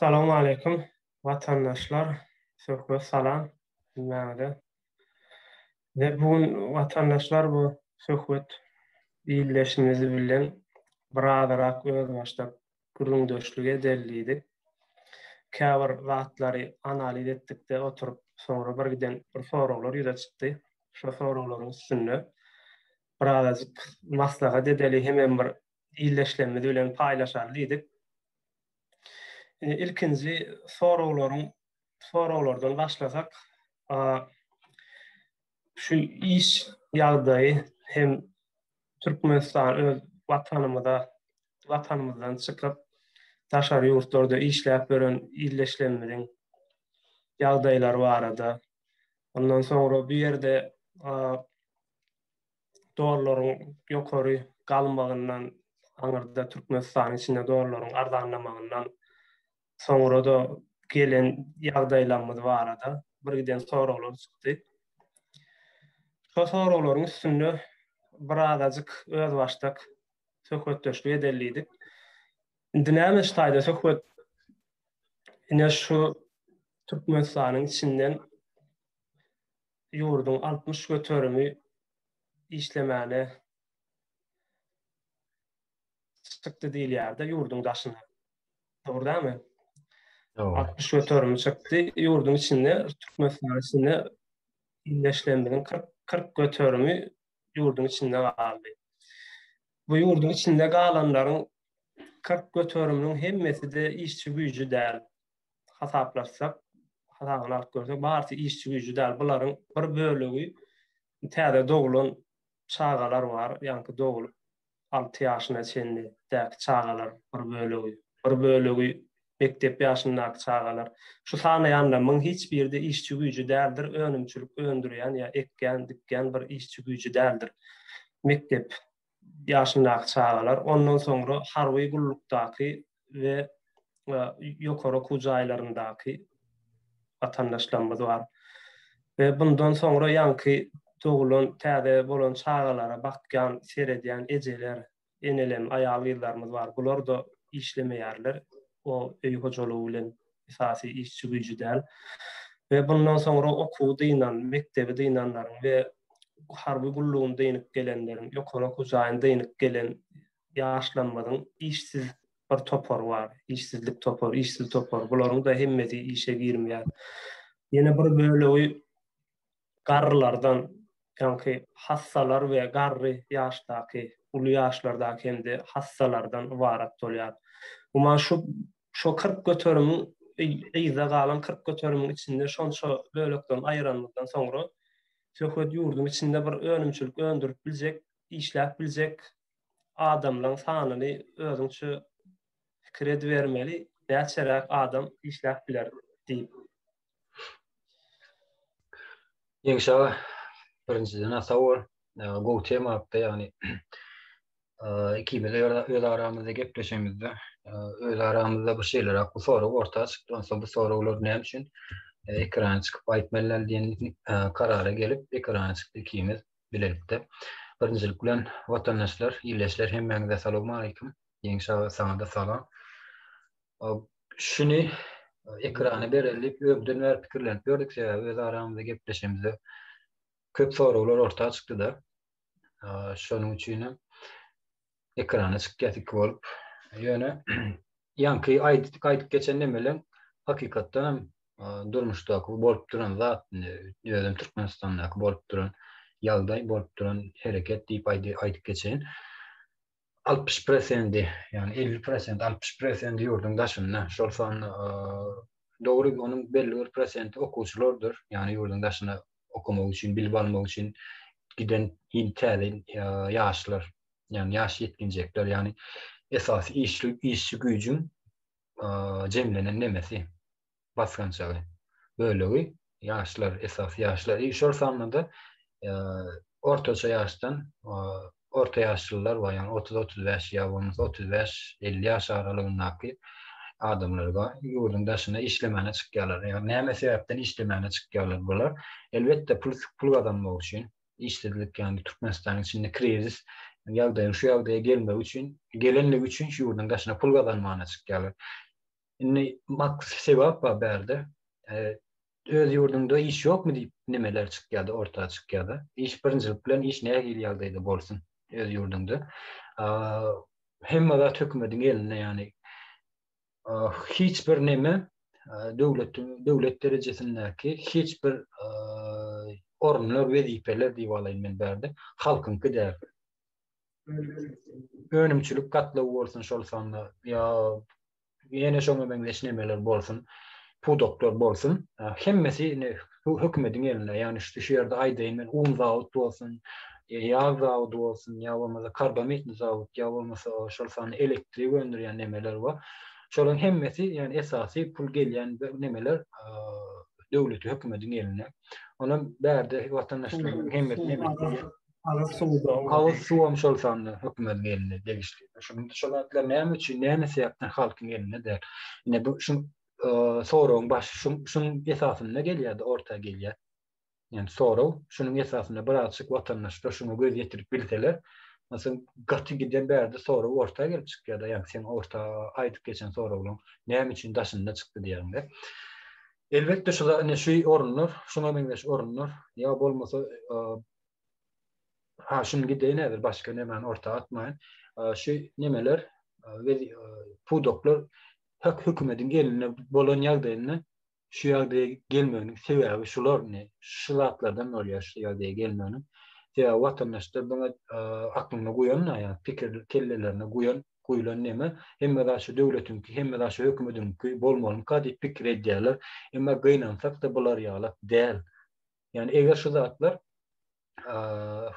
Assalamualeýkum watandaşlar. Söhbet salam hemmäňize. Ve bu gün watandaşlar bu söhbet ildeşimiz bilen birazrak özbaşdak gürrüňdeşlik edeli diýdik. Käbir zatlary analiz etdikde oturyp soňra bir giden bir soraglar ýüze çykdy. Şo soraglaryň üstünde birazajyk maslahat edeli hemem bir ildeşlerimiz bilen paýlaşaly diýdik. Indi ilkinji soraglaryň soraglardan başlasak, şu iş ýagdaýy hem Türkmenistan öz watanymyza watanymyzdan çykyp daşary ýurtlarda işläp ýören ildeşlerimiziň ýagdaýlary barada, ondan soňra bu ýerde dollaryň ýokary galmagyndan, aňyrda Türkmenistanyň içinde dollaryň arzanlamagyndan soňra-da gelen ýagdaýlarymyz barada birgiden soraglar çykdy. Şo soraglaryň üstünde birazajyk özbaşdak söhbetdeşlik edeli diýdik. Indi näme şu taýda söhbet ine şu Türkmenistanyň içinden ýurduň 60 göterimi işlemäne çykdy diýilýär-de ýurduň daşyna. Dogry dälmi? Dogry. 60 göterimi çykdy. Ýurduň içinde, Türkmenistanyň içinde ildeşlerimiziň 40 40 göterimi ýurduň içinde galdy. Bu ýurduň içinde galanlaryň 40 göteriminiň hemmesi-de işçi güýji däl. Hasaplaşsak, hasabyny alyp görsek, barysy işçi güýji däl. Bularyň bir bölegi täze doglan çagalar bar, ýaňky doglup alty ýaşyna çenli däki çagalar bir bölegi, bir bölegi mekdep ýaşyndaky çagalar. Şu sanaýanlarymyň hiç biri-de işçi güýji däldir, önümçilik öndürýän ýa ekýän, dikýän bir işçi güýji däldir. Mekdep ýaşyndaky çagalar, ondan soňra harby gullukdaky we ýokary okuw jaýlaryndaky watandaşlarymyz bar. We bundan soňra ýaňky doglan täze bolan çagalara bakýan, seredýän ejeler, enelem, aýal-gyzlarymyz bar. Bular-da işlemeýärler. O öý hojalygy bilen esasy işçi güýji däl. We bundan soňra okuwy dynan, mekdebi dynanlaryň we harby gullugyny dynyp gelenleriň, ýokary okuw jaýyny dynyp gelen ýaşlarymyzyň işsiz bir topary bar. Işsizlik topary, işsiz topar. Bularyň-da hemmesi işe girmeýär. Ýene bir bölegi garrylardan, ýaňky hassalar we garry ýaşdaky, uly ýaşlardaky hem-de hassalardan ybarat bolýar. Umuman şu şo 40 göterimiň yzda galan 40 göterimiň içinde şonça bölekden aýyranymyzdan soňra söhbet ýurduň içinde bir önümçilik öndürip biljek, işläp biljek adamlaň sanyny özüňçe pikir edibermeli, näçeräk adam işläp biler diýip. Ýeňiş aga, birinjiden sag bol. Gowy tema hakda, ýagny ikimiz öz aramyzda gepleşemizde, öz aramyzda bir şeyler hakda sorag orta çykdy. Onsoň bu soraglar näme üçin ekrana çykyp aýtmaly däl diýen karara gelip, ekrana çykdy ikimiz. Bilelikde. Birinjilik bilen watandaşlar, ildeşler hemmäňize salowmaleýkim. Ýeňiş aga saňa-da salam. Şuny ekrana bereli diýip öňden bäri pikirlenip ýördük, sebäbi öz aramyzda gepleşemizde köp soraglar orta çykdy-da. Şonuň üçin hem ekrana çykýas iki bolup. Ýöne ýaňky aýdyp aýdyp geçen nemeleň hakykatdan hem durmuşdaky bolup duran zat, özem Türkmenistandaky bolup duran ýagdaý, bolup duran hereket diýip aýdyp geçeýin. 60 prosendi, ýagny 50 prosent, 60 prosendi ýurduň daşynda, şol sanda dogry onuň belli bir prosenti okuwçylardyr, ýagny ýurduň daşyna okamak üçin, bilim almak üçin giden täze ýaşlar, ýagny ýaş ýetginjekler, ýagny esasy işli işçi güýjüň jemlenen nemesi, basgançagy, bölegi ýaşlar, esasy ýaşlar. I şol sanda-da ortaça ýaşdan orta ýaşlylar bar, ýagny 30-35 ýa bolmasa 35-50 ýaş aralygyndaky adamlar bar. Ýurduň daşyna işlemäne çykýarlar. Ýagny näme sebäpden işlemäne çykýarlar bular? Elbetde pul pul gazanmak üçin. Işsizlik, ýagny Türkmenistanyň içinde krizis ýagdaýyň şu ýagdaýa gelmegi üçin, gelenligi üçin şu ýurduň daşyna pul gazanmana çykýarlar. Indi maks sebäp bar bärde. Öz ýurduňda iş ýokmy diýip nemeler çykýardy, orta çykýardy. Iş birinjilik bilen iş nähili ýagdaýda bolsun öz ýurduňda. Hemme zat hökümediň elinde ýagny hiç bir neme döwletiň döwlet derejesindäki hiç bir orunlar, wezipeler diýip alaýyn men bärde halkyňky däl. Önümçilik gatlagy bolsun şol sanda ýa ýene şoňa meňzeş nemeler bolsun, pudaklar bolsun, hemmesi ine hökümediň elinde. Ýagny şu şu ýerde aýdaýyn men un zawod bolsun, ýag zawody bolsun, ýa bolmasa karbamidni zawod, ýa bolmasa şol sanda elektrik öndürýän nemeler bar. Şolaryň hemmesi, ýagny esasy pul gelýän nemeler döwleti hökümediň elinde. Onam bärde watandaşlaryň hemmesi neme edýär? Agyz suwy-da. Agyz suwam şol sanda hökümediň elinde degişli. Şunuň şol zatlar näme üçin, näme sebäpden halkyň elinde däl? Ine bu şu soragyň başy şu şuň esasynda gelýär-de, orta gelýär. Ýani sorag şunuň esasynda birazjyk watandaşlar şuňa göz ýetirip bilseler, meselem gaty giden bärde sorag orta gelip çykýar-da, ýagny seň orta aýdyp geçen soraglaň näme üçin daşynda çykdy diýýäňde. Elbetde şu ine şu orunlar, şuňa meňzeş orunlar ýa bolmasa ha şuny gideýin häzir başga nemäni orta atmaýyn. Şu nemeler pudaklar hak hökümediň elinde bolan ýagdaýynda şu ýagdaýa gelmeginiň sebäbi şular ine şu zatlardan bolýar şu ýagdaýa gelmeginiň. Sebäbi watandaşlar buňa aklyna guýan ýa pikir kellelerine guýan guýlan neme hemme zat şu döwletiňki hemme zat şu hökümediňki bolmalymyka diýip pikir edýärler. Emma gynansak-da bular ýalak däl. Ýani eger şu zatlar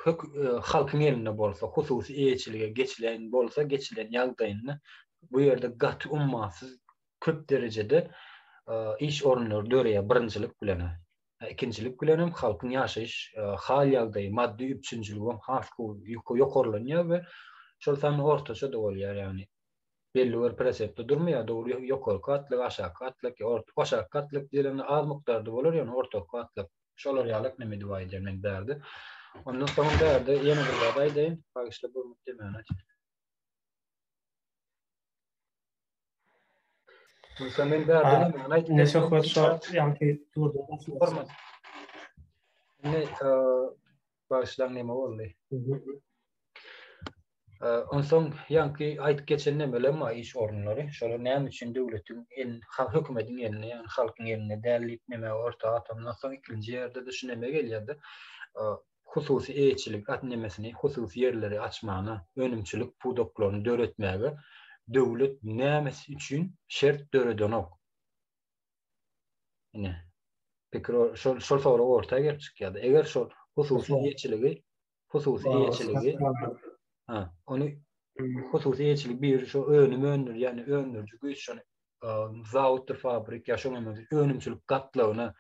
hök halkyň elinde bolsa, hususy eýeçilige geçilen bolsa, geçilen ýagdaýynda bu ýerde gaty ummasyz köp derejede iş orunlary döreýär birinjilik bilen. Ikinjilik bilen hem halkyň ýaşaýyş hal ýagdaýy, maddy üpjünçiligi hem has gowy ýokarlanýar we şol sanda ortaça-da bolýar, ýagny belli bir prosentde durmaýar, dogry ýokarky gatlak, aşaky gatlak, aşaky gatlak diýlende az mukdarda bolar, ýöne ortaky gatlak Şolar ýalak neme diýip aýdýan men bärde. Ondan soň bärde ýene bir zat aýdaýyn. Bagyşla burmut demäni aç. Musa men bärde näme aýtdym? Ne söhbet şo ýaňky durdy. Hormat. Ne bagyşlaň neme boldy? Onsoň ýaňky aýdyp geçen nemelem bar iş orunlary. Şolar näme üçin döwletiň elin, hökümediň elinde, ýagny halkyň elinde däl diýip neme orta atandan soň ikinji ýerde-de şu neme gelýär-de, hususy eýeçilik at nemesini, hususy ýerleri açmana, önümçilik pudaklaryny döretmäge döwlet näme üçin şert döredenok? Ine, pikir şol şol sorag orta gelip çykýar-da. Eger şol hususy eýeçiligi hususy eýeçiligi ha, ony hususy eýeçilik biri şu önüm öndür, ýagny öndüriji güýç şony zawoddyr fabrik ýa şoňa meňzeş önümçilik gatlagyna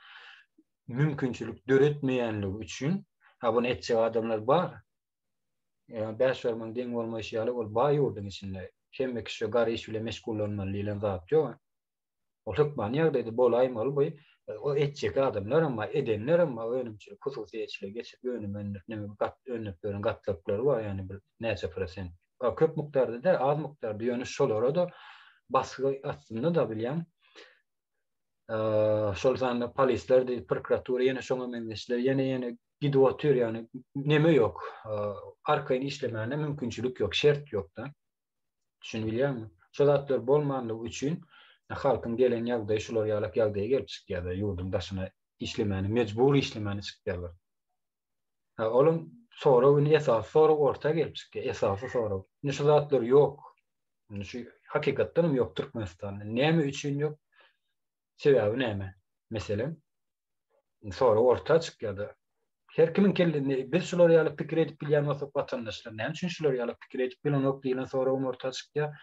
mümkinçilik döretmeýänligi üçin ha bunu etjek adamlar bar. Ýa bäş barmagyň deň bolmaýşy ýaly ol bar ýurduň içinde. Hemme kişi gara iş bilen meşgullanmaly diýlen zat ýok. Ol hökmany ýagdaýda bolaýmaly bu. O etjek adamlaram bar, edenlerem bar, önümçilik, hususy eýeçilige geçip önüm öndürip, neme gat öndürip ýören gatlaklary bar, ýagny bir näçe prosent. Köp mukdarda däl, az mukdarda, ýöne şolara-da basgy astynda-da bilýäň. Şol sanda polisler diýip, prokuratura ýene şoňa meňzeşler, ýene ýene gidip otyr, ýagny neme ýok. Arkaýyn işlemäne mümkinçilik ýok, şert ýok-da. Düşünbilýäňmi? Şo zatlar bolmanlygy üçin halkyň gelen ýagdaýy şular ýalak ýagdaýa gelip çykýar-da, ýurduň daşyna işlemäne, mejbury işlemäne çykýarlar. Ha, olam sorag indi esasy sorag orta gelip çykýar, esasy sorag. Indi şu zatlar ýok. Indi şu hakykatdan hem ýok Türkmenistanda. Näme üçin ýok? Sebäbi näme? Meselem, sorag orta çykýar-da. Her kimiň kellesinde biz şular ýaly pikir edip bilýän bolsak watandaşlar näme üçin şular ýaly pikir edip bilenok diýlen soragam orta çykýar.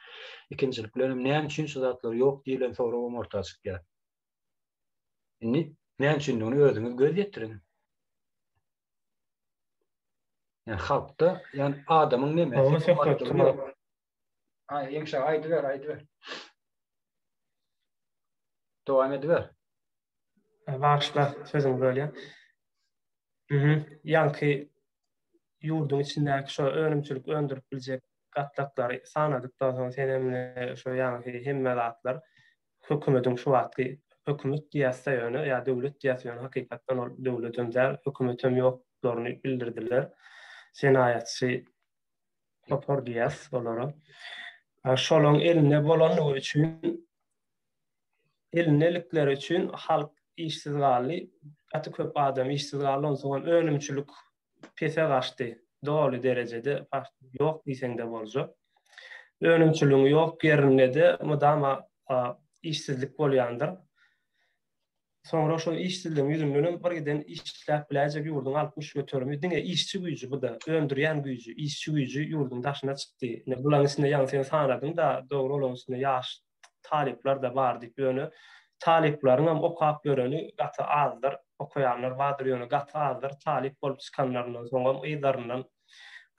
Ikinjilik bilen hem näme üçin şu zatlar ýok diýlen soragam orta çykýar. Indi näme üçindigini özüňiz göz ýetiriň. Ýani halkda, ýani adamyň nemesi ýok. Aý, Ýeňşe aýdyber, aýdyber. Dowam ediber. Bagyşla, sözüňi bölýän. Mhm. Ýaňky ýurduň içindäki şo önümçilik öndürip biljek gatlaklary sanadykdan soň sen hem şo ýaňky hemme zatlar. Hökümediň şu wagtky hökümet diýäs-de ýöne ýa döwlet diýäs ýöne hakykatdan ol döwletem däl, hökümetem ýoklaryny bildirdiler. Jenaýatçy topar diýäs olara. Şolaň elinde bolanlygy üçin elindelikleri üçin halk işsiz galdy. Gaty köp adam işsiz galdy. Onsoňam önümçilik pese gaçdy. Doly derejede ýok diýseň-de boljak. Önümçiligiň ýok ýerinde-de mydama işsizlik bolýandyr. Soňra şol işsizligiň ýüzündenem bir giden işläp biläýjek ýurduň 60 göterimi diňe işçi güýji bu-da, öndürýän güýji, işçi güýji ýurduň daşyna çykdy. Ine bularyň içinde ýaňy sen sanadyň-da, dogry olaryň içinde ýaş talyplar-da bar diýip, ýöne talyplaryňam okap ýöreni gaty azdyr, okaýanlar bardyr, ýöne gaty azdyr, talyp bolup çykanlaryndan soňam yzlaryndan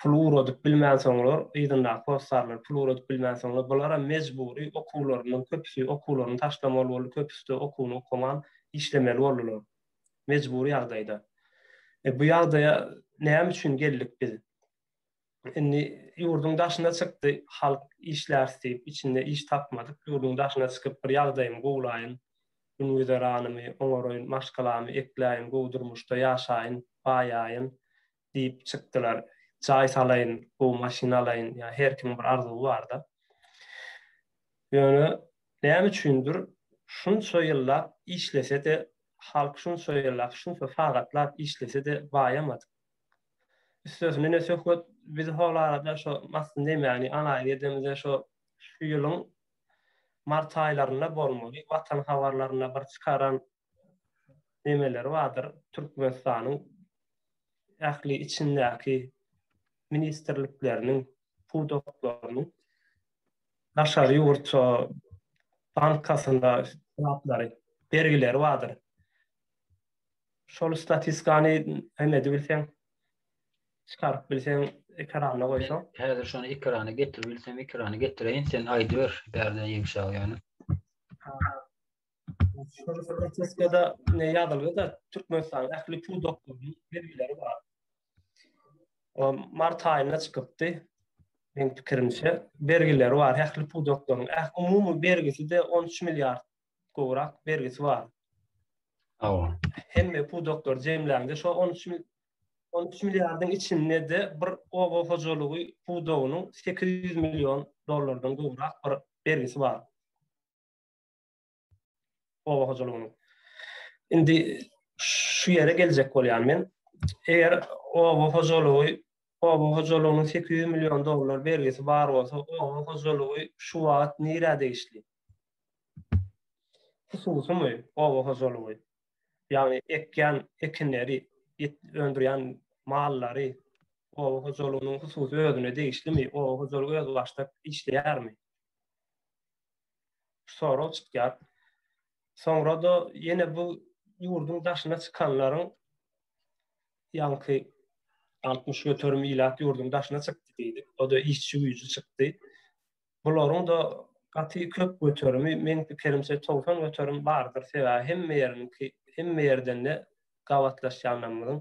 pul ugradyp bilmänsoňlar, yzyndaky hossarlar pul ugradyp bilmänsoňlar, bularam mejbury okuwlaryndan köpüsi okuwlaryny taşlamaly boldy, köpüsi-de okuwyny okaman işlemeli boldular. Mejbury ýagdaýda. E, bu ýagdaýa näme üçin geldik biz? Indi ýurduň daşyna çykdy, halk işläris diýip, içinde iş tapmadyk, ýurduň daşyna çykyp bir ýagdaýymy gowulaýyn, gün-güzeranymy oňaraýyn, maşgalamy ekläýin, gowy durmuşda ýaşaýyn, baýaýyn diýip çykdylar. Jaý salaýyn, gowy maşyn alaýyn, ýa her kimiň bir arzuwy bar-da. Ýöne näme üçindir şunça ýyllap işlese-de, halk şunça ýyllap, şunça sagatlap işlese-de baýamadyk. Üstesine ine söhbet biz hol arada şo masyn nemäni analiz edemizde şo şu ýylyň mart aýlarynda bolmaly Watan habarlarynda bir çykaran nemeleri bardyr Türkmenistanyň ähli içindäki ministrlikleriniň pudaklarynyň daşary ýurt bankasynda zatlary bergileri bardyr. Şol statistikany hem edibilseň, çykaryp bilseň, ekranda goýsaň. Häzir şony ekrana getirip bilsem, ekrana getireýin, sen aýdyber, bärde Ýeňiş aga ýöne. Şol statistikada ne ýazylgy-da Türkmenistanyň ähli pudaklarynyň belgileri bar. O mart aýynda çykypdy. Meň pikirimçe, bergileri bar ähli pudaklaryň. Ähli umumy bergisi-de 13 milliard gowrak bergisi bar. Hawa. Hemme pudaklary jemläňde şo 13 13 milliardyň içinde-de bir oba hojalygy pudagynyň 800 million dollardan gowrak bir bergisi bar. Oba hojalygynyň. Indi şu ýere geljek bolýan men. Eger oba hojalygy oba hojalygynyň 800 million dollar bergisi bar bolsa, oba hojalygy şu wagt nirä degişli? Hususymy oba hojalygy? Ýagny ekýän ekinleri, öndürýän mallary oba hojalygynyň hususy özüne degişlimi? Oba hojalygy özbaşdak işleýärmi? Şu sorag çykýar. Soňra-da ýene bu ýurduň daşyna çykanlaryň ýaňky 60% ilat ýurduň daşyna çykdy diýdik. O-da işçi güýji çykdy. Bularyň-da gaty köp göterimi, meň pikirimçe 90% bardyr, sebäbi hemme ýeriniňki, hemme ýerden-de gabatlaşýanlarymyzyň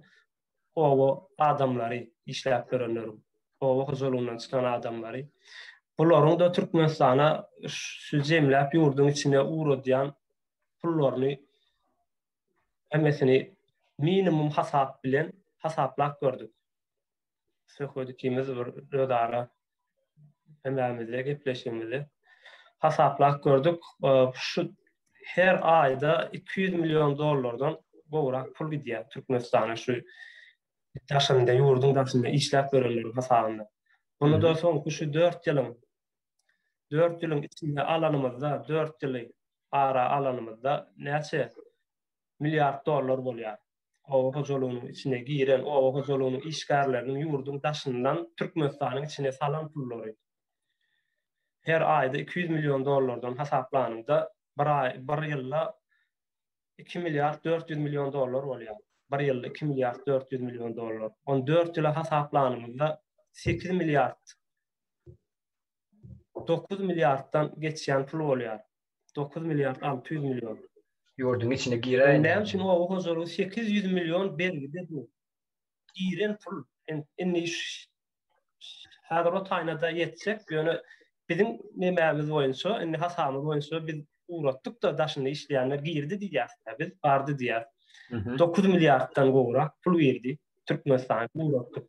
oba adamlary, işläp ýörenleriň, oba hojalygyndan çykan adamlary. Bularyň-da Türkmenistana şu jemläp ýurduň içine ugradýan pullaryny hemmesini minimum hasap bilen hasaplap gördük. Söhbet ikimiz bir özara hemmämizde gepleşigimizde hasaplap gördük. Şu her aýda 200 million dollardan gowrak pul gidýär Türkmenistana şu daşynda, ýurduň daşynda işläp ýörenleriň hasabynda. Bunu da soňky şu 4 ýylyň 4 ýylyň içinde alanymyzda, 4 ýyly ara alanymyzda näçe milliard dollar bolýar? Oba hojalygynyň içine giren oba hojalygynyň işgärleriniň ýurduň daşyndan Türkmenistanyň içine salan pullary her aýda 200 million dollardan hasaplanyňda bir aý bir ýylda 2 milliard 400 million dollar bolýar. Bir ýylda 2 milliard 400 million dollar. Ony 4 ýyla hasaplanymyzda 8 milliard 9 milliarddan geçýän pul bolýar. 9 milliard 600 million. Ýurduň içine giräýen. Näme üçin oba hojalygy 800 million bergide dur? Giren pul. Indi häzir o taýynada ýetjek, ýöne biziň nemämiz boýunça, indi hasabymyz boýunça biz ugratdyk-da daşynda işleýänler girdi diýýäs biz, bardy diýýäs. 9 milliarddan gowrak pul girdi Türkmenistana ugratdyk.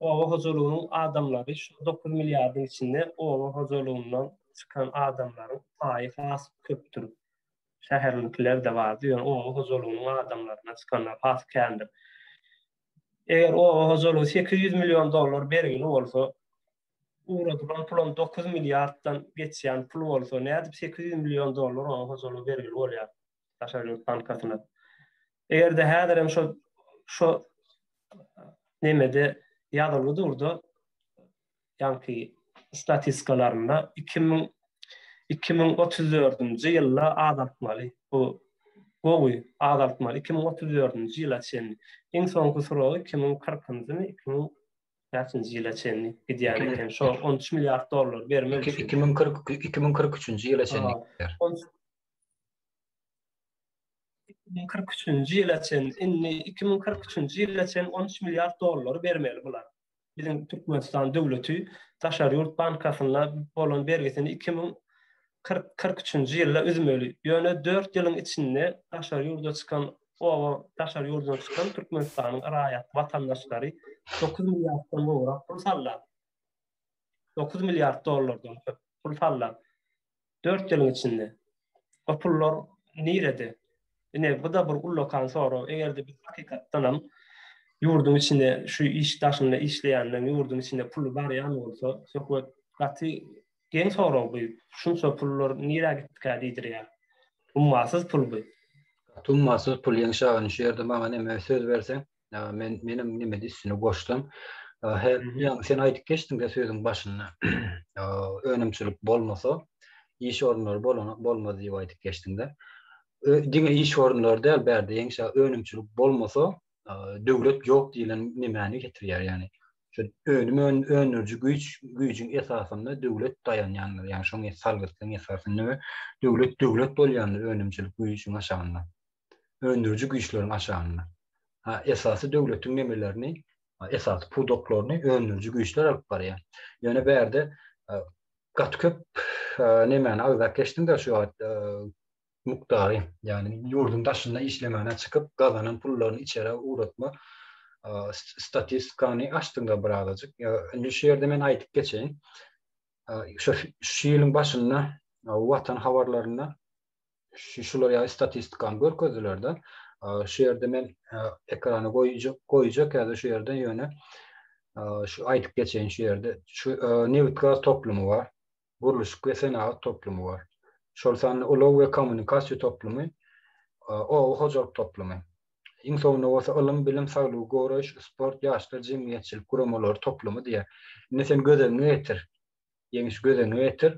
Oba hojalygynyň adamlary şu 9 milliardyň içinde oba hojalygyndan çykan adamlaryň paýy has köpdür. Şäherlikiler-de bardy, ýöne oba hojalygynyň adamlaryndan çykanlar has kändir. Eger oba hojalygy 800 million dollar bergili bolsa, ugradylan pulam 9 milliarddan geçýän pul bolsa, nädip 800 million dollar oba hojalygy bergili bolýar daşary ýurt bankasyna? Eger-de häzirem şo şo nemede ýazylgy durda, ýaňky statistikalarynda 2000 2034-nji ýylda azaltmaly. Bu gowy azaltmaly 2034-nji ýyla çenli. Iň soňky srogy 2040-njymy, 2000 näçinji ýyla çenli gidýän eken. Şo 13 milliard dollar bermek üçin. 2040 2043-nji ýyla çenli gidýär. 2043-nji ýyla çenli, indi 2043-nji ýyla çenli 13 milliard dollary bermeli bular. Biziň Türkmenistan döwleti daşary ýurt bankasynda bolan bergisini 2043-nji ýylda üzmeli. Ýöne dört ýylyň içinde daşary ýurda çykan oba daşary ýurdan çykan Türkmenistanyň raýat watandaşlary 9 milliarddan gowrak pul sallap. 9 milliard dollardan köp pul sallap. Dört ýylyň içinde. O pullar nirede? Ine, bu-da bir ullakan sorag. Eger-de biz hakykatdanam ýurduň içinde şu iş daşynda işleýänleriň ýurduň içinde puly barýan bolsa, söhbet gaty geň sorag bu. Şunça pullar nirä gitdikä diýdirýär. Ummasyz pul bu. Gaty ummasyz pul Ýeňiş aga indi şu ýerde maňa neme söz berseň. Men menem neme üstüne goşsam. He, ýaňy sen aýdyp geçdiň-de sözüň başynda. Önümçilik bolmasa, iş orunlary bolan bolmaz diýip aýdyp geçdiň-de. Diňe iş orunlary däl, bärde ýeňşe önümçilik bolmasa, döwlet ýok diýlen nemäni getirýär, ýagny şu önüm öndüriji güýç güýjüň esasynda döwlet daýanýandyr, ýagny şoň salgytlaryň esasynda we döwlet döwlet bolýandyr önümçilik güýjüň aşagynda. Öndüriji güýçleriň aşagynda. Ha, esasy döwletiň nemelerini, esasy pudaklaryny öndüriji güýçler alyp barýar. Ýöne bärde gaty köp nemäni agzap geçdiň-de şu wagt mukdary, ýagny ýurduň daşynda işlemäne çykyp gazanan pullaryny içerä ugratma statistikany açdyň-da birazajyk. Indi şu ýerde men aýdyp geçeýin. Şu şu ýylyň başynda Watan habarlarynda şu şular ýaly statistikany görkezdiler-de. Şu ýerde men ekrana goýjak goýjak ýa-da şu ýerde ýöne şu aýdyp geçeýin şu ýerde. Şu nebit-gaz toplumy bar. Gurluşyk we senagat toplumy bar. Şol sanda ulag we kommunikasiýa toplumy, oba hojalyk toplumy. Iň soňunda bolsa ylym, bilim, saglygy goraýyş, sport, ýaşlar jemgyýetçilik guramalary toplumy diýýär. Indi sen göz öňüňe getir. Ýeňiş göz öňüňe getir.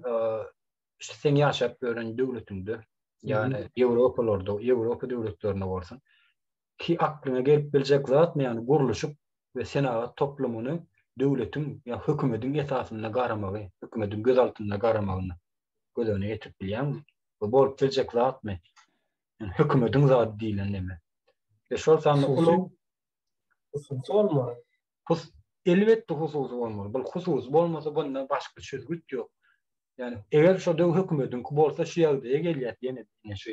Şu sen ýaşap ýören döwletiňde, ýagny Ýewropalarda, Ýewropa döwletlerinde bolsun, ki aklyňa gelip biljek zatmy, ýagny gurluşyk we senagat toplumyny döwletiň ýa hökümediň esasynda garamagy, hökümediň göz altynda garamagyny göz öňüne getirip bilýäňmi? Bu bolup biljek zatmy? Ýagny hökümediň zady diýlen neme? We şol sanda ulag hususy bolmaly. Hus elbetde hususy bolmaly. Bul hususy bolmasa bunda başga çözgüt ýok. Ýagny eger şo döw hökümediňki bolsa şu ýagdaýa gelýäs ýene ine şu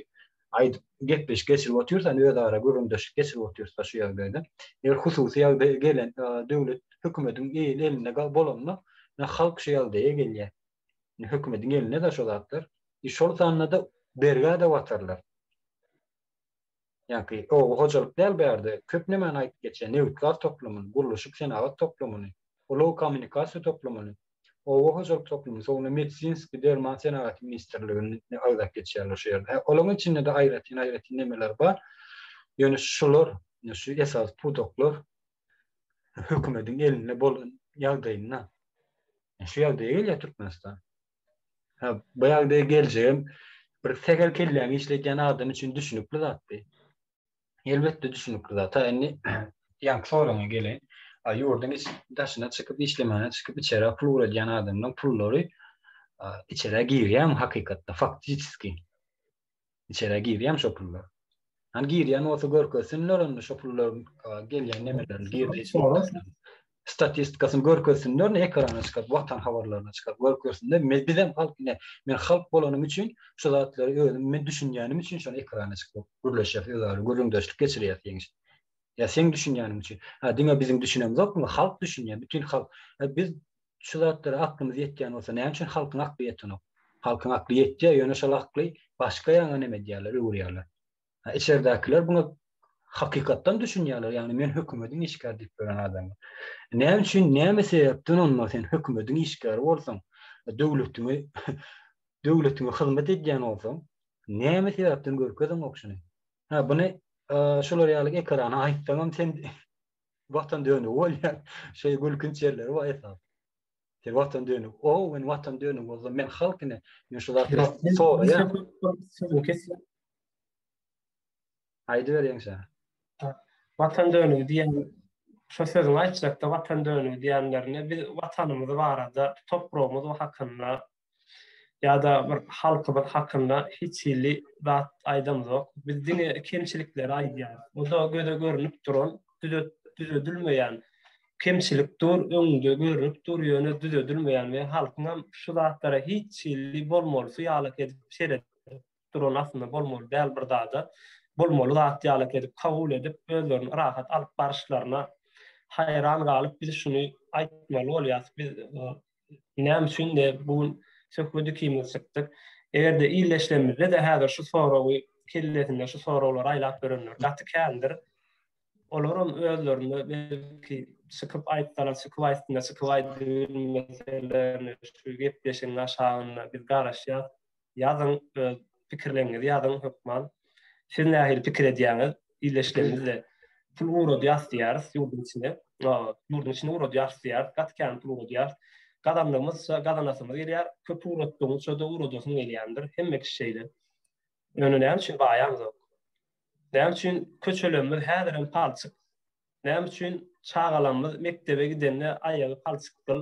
aýdyp gepleşik geçirip otyrsan özara gürrüňdeşlik geçirip otyrsa şu ýagdaýda. Eger hususy ýagdaýa gelen döwlet hökümediň elinde bolanda ine halk şu ýagdaýa gelýär. Ine hökümediň elinde-de şo zatlar. I şol sanda-da bergä-de batarlar. Ýaňky oba hojalyk däl bärde köp nemäni aýdyp geçýär, nebit-gaz toplumyny, gurluşyk-senagat toplumyny, ulag-kommunikasiýa toplumyny, oba hojalyk toplumyny, soňra medisinski derman senagaty ministrligini agzap geçýärler şu ýerde. Hä, olaryň içinde-de aýratyn-aýratyn nemeler bar. Ýöne şular, şu esasy pudaklar hökümediň elinde bolan ýagdaýynda şu ýagdaýa gelýär Türkmenistan. Ha, bu ýagdaýa geljegem bir sähel kelläňi işledýän adam üçin düşünikli zatdy. Elbetde düşünikli zat. Ha, indi ýaňky soragyňa geleýin. A, ýurduň iç daşyna çykyp işlemäne çykyp içerä pul ugradýan adamlaryň pullary içerä girýärmi hakykatda, faktiçeski? Içerä girýärmi şo pullar? Hany girýän bolsa görkezsinler onda şo pullaryň gelýän nemelerini, girdeji. Statistikasyny görkezsinler ne ekrana çykaryp watan habarlaryna çykaryp görkezsinler. Men bizem halk ine men halk bolanym üçin şu zatlary özüm men düşünýänim üçin şony ekrana çykaryp gürleşýäs özara gürrüňdeşlik geçirýäs ýeňiş. Ýa seň düşünýäniň üçin. Ha diňe biziň düşünemzok muňa halk düşünýär bütin halk. Biz şu zatlara aklymyz ýetýän bolsa näme üçin halkyň akly ýetenok? Halkyň akly ýetýär ýöne şol akly başga ýaňa neme edýärler öwürýärler. Içerdäkiler buňa hakykatdan düşünýärler, ýagny men hökümediň işgäri diýip ýören adamlar. Näme üçin, näme sebäpden onda sen hökümediň işgäri bolsaň, döwletiňi döwletiňe hyzmat edýän bolsaň, näme sebäpden görkezeňok şuny? Ha, buny şular ýaly ekrana aýtsaňam sen watan dönügi bolýaň. Şeý gülkünç ýerleri bar esasy. Sen watan dönügi. O, men watan dönügi bolsam, men halk ine. Men şu zatlary soraýan. Sözüňi kesýän. Aýdyber ýeňşe. Watan dönügi diýen şo sözüňi aýtjakda watan dönügi diýenlerine biz watanymyz barada, topragymyz hakynda ýa-da bir halkymyz hakynda hiç hili zat aýdamzok. Biz diňe kemçilikleri aýdýarys. O-da göze görnüp duran, düzedilmeýän kemçilik dur, öňüňde görnüp dur, ýöne düzedilmeýän we halkyňam şu zatlara hiç hili bolmalysy ýalak edip seredip duran aslynda bolmaly däl bir zada bolmaly zat ýalak edip kabul edip özlerini rahat alyp baryşlaryna haýran galyp biz şuny aýtmaly bolýas. Biz Näme üçin-de bu gün söhbet ikimiz çykdyk. Eger-de illeşlemizde-de häzir şu soragy kellesinde şu soraglary aýlap ýörenler gaty kändir. Olaram özlerinde belki çykyp aýtsalar, çykyp aýtsynlar, çykyp aýdybilmeseler şu gepleşigiň aşagynda biz garaşýas. Ýazyň öz pikirleriňizi ýazyň hökman. Siz nähili pikir edýäňiz? Illeşlemizde pul ugradýas diýýäris ýurduň içine. Ýurduň içine ugradýas diýýäris. Gaty kän pul ugradýas. Gazandygymyzça gazanasymyz gelýär. Köp ugratdygyňça-da ugradasyň gelýändir. Hemme kişi şeýle. Ýöne näme üçin baýamzok? Näme üçin köçelerimiz häzirem palçyk? Näme üçin çagalarymyz mekdebe gidende aýagy palçykdyl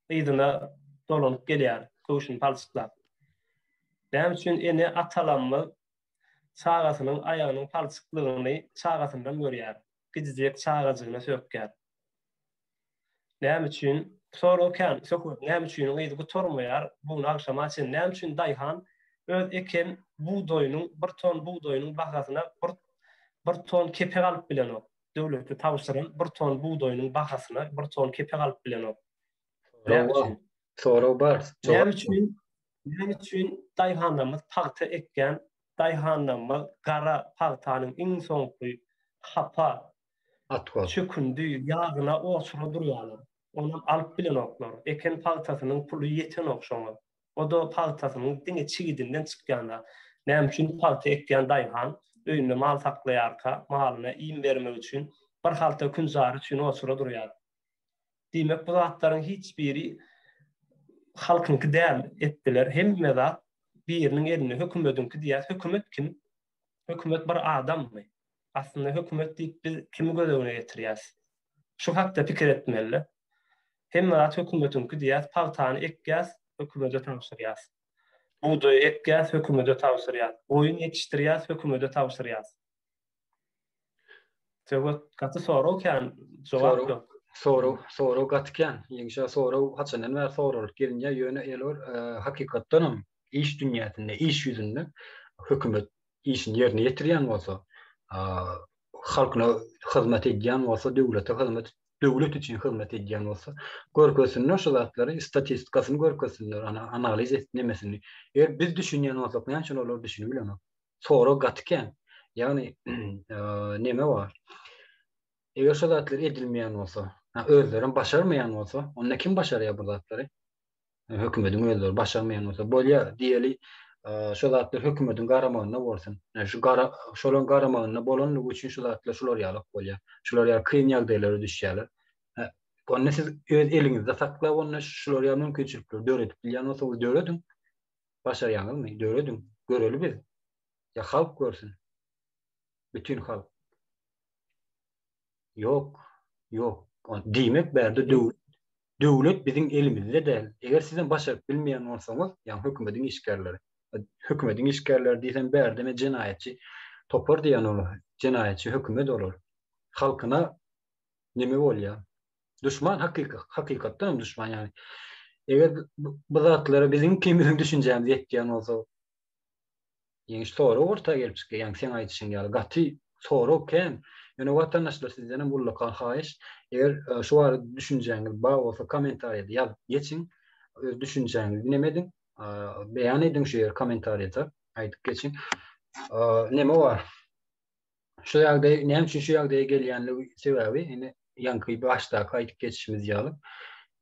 yzyna dolanyp gelýär, köwşüni palçyklap? Näme üçin ene-atalarymyz çagasynyň aýagynyň palçyklygyny çagasyndan görýär, gijijek çagajygyna sökýär? Näme üçin? Sorag kän, söhbet näme üçiniň yzy gutarmaýar, bu gün agşama çenli näme üçin daýhan öz eken bugdaýynyň, bir ton bugdaýynyň bahasyna bir bir ton kepek alyp bilenok? Döwlete tabşyran bir ton bugdaýynyň bahasyna bir ton kepek alyp bilenok. Näme üçin? Sorag bar. Näme üçin? Näme üçin daýhanlarymyz pagta ekýän daýhanlarymyz gara pagtanyň iň soňky hapa Çökündi, ýagyna oçura durýarlar. Onam alyp bilenoklar. Eken pagtasynyň puly ýetenok şoňa. O-da pagtasynyň diňe çigidinden çykýan zat. Näme üçin pagta ekýän daýhan öýünde mal saklaýarka, malyna iým bermek üçin bir halta künjary üçin oçura durýar. Diýmek bu zatlaryň hiç biri halkyňky däl etdiler. Hemme zat biriniň elinde, hökümediňki diýýäs. Hökümet kim? Hökümet bir adammy? Aslynda hökümet diýip biz kimi göz öňüne getirýäs? Şu hakda pikir etmeli. Hemme zat hökümetiňki diýýäs, pagtany ekýäs, hökümete tabşyrýas. Bugdaýy ekýäs, hökümete tabşyrýas. Goýun ýetişdirýäs, hökümete tabşyrýas. Söhbet gaty sorag kän, jogap ýok. Sorag, sorag gaty kän. Ýeňşe sorag haçandan bäri soralyp gelinýär, ýöne elor hakykatdanam iş dünýäsinde, iş ýüzünde hökümet işini ýerine ýetirýän bolsa, halkyna hyzmat edýän bolsa, döwlete hyzmat, döwlet üçin hyzmat edýän bolsa, görkezsinler şu zatlary, statistikasyny görkezsinler, ana analiz et nemesini. Eger biz düşünýän bolsak, näme üçin olar düşünip bilenok? Sorag gaty kän. Ýagny neme bar? Eger şu zatlar edilmeýän bolsa, özlerem başarmaýan bolsa, onda kim başarýar bu zatlary? Hökümediň özleri başarmaýan bolsa, bolýar diýeli, şu zatlar hökümediň garamagynda bolsun. Şu gara şolaryň garamagynda bolanlygy üçin şu zatlar şular ýalak bolýar. Şular ýaly kyn ýagdaýlara düşýärler. Onda siz öz eliňizde saklap, onda şular ýaly mümkinçilikleri döredip bilýän bolsaňyz dörediň. Başarýaňyzmy? Dörediň. Göreli biz. Ýa halk görsün. Bütin halk. Ýok. Ýok. Diýmek bärde döwlet döwlet biziň elimizde däl. Eger sizem başaryp bilmeýän bolsaňyz, ýagny hökümediň işgärleri. Hökümediň işgärleri diýsem bärde men jenaýatçy topar diýen olar. Jenaýatçy hökümet olar. Halkyna neme bolýar? Duşman hakyky, hakykatdan hem duşman ýagny. Eger bu zatlara biziň ikimiziň düşünjämiz ýetýän bolsa, ýeňiş sorag orta gelip çykýar. Ýagny seň aýdyşyň ýaly gaty sorag kän. Ýöne watandaşlar sizden hem ullakan haýyş, eger e, şu barada düşünjäňiz bar bolsa kommentariýada ýazyp geçiň. Öz düşünjäňizi neme ediň? Beýan ediň şu ýer kommentariýada aýdyp geçiň. Neme bar? Şu ýagdaý näme üçin şu ýagdaýa gelýänligi sebäbi indi ýaňky başdaky aýdyp geçişimiz ýaly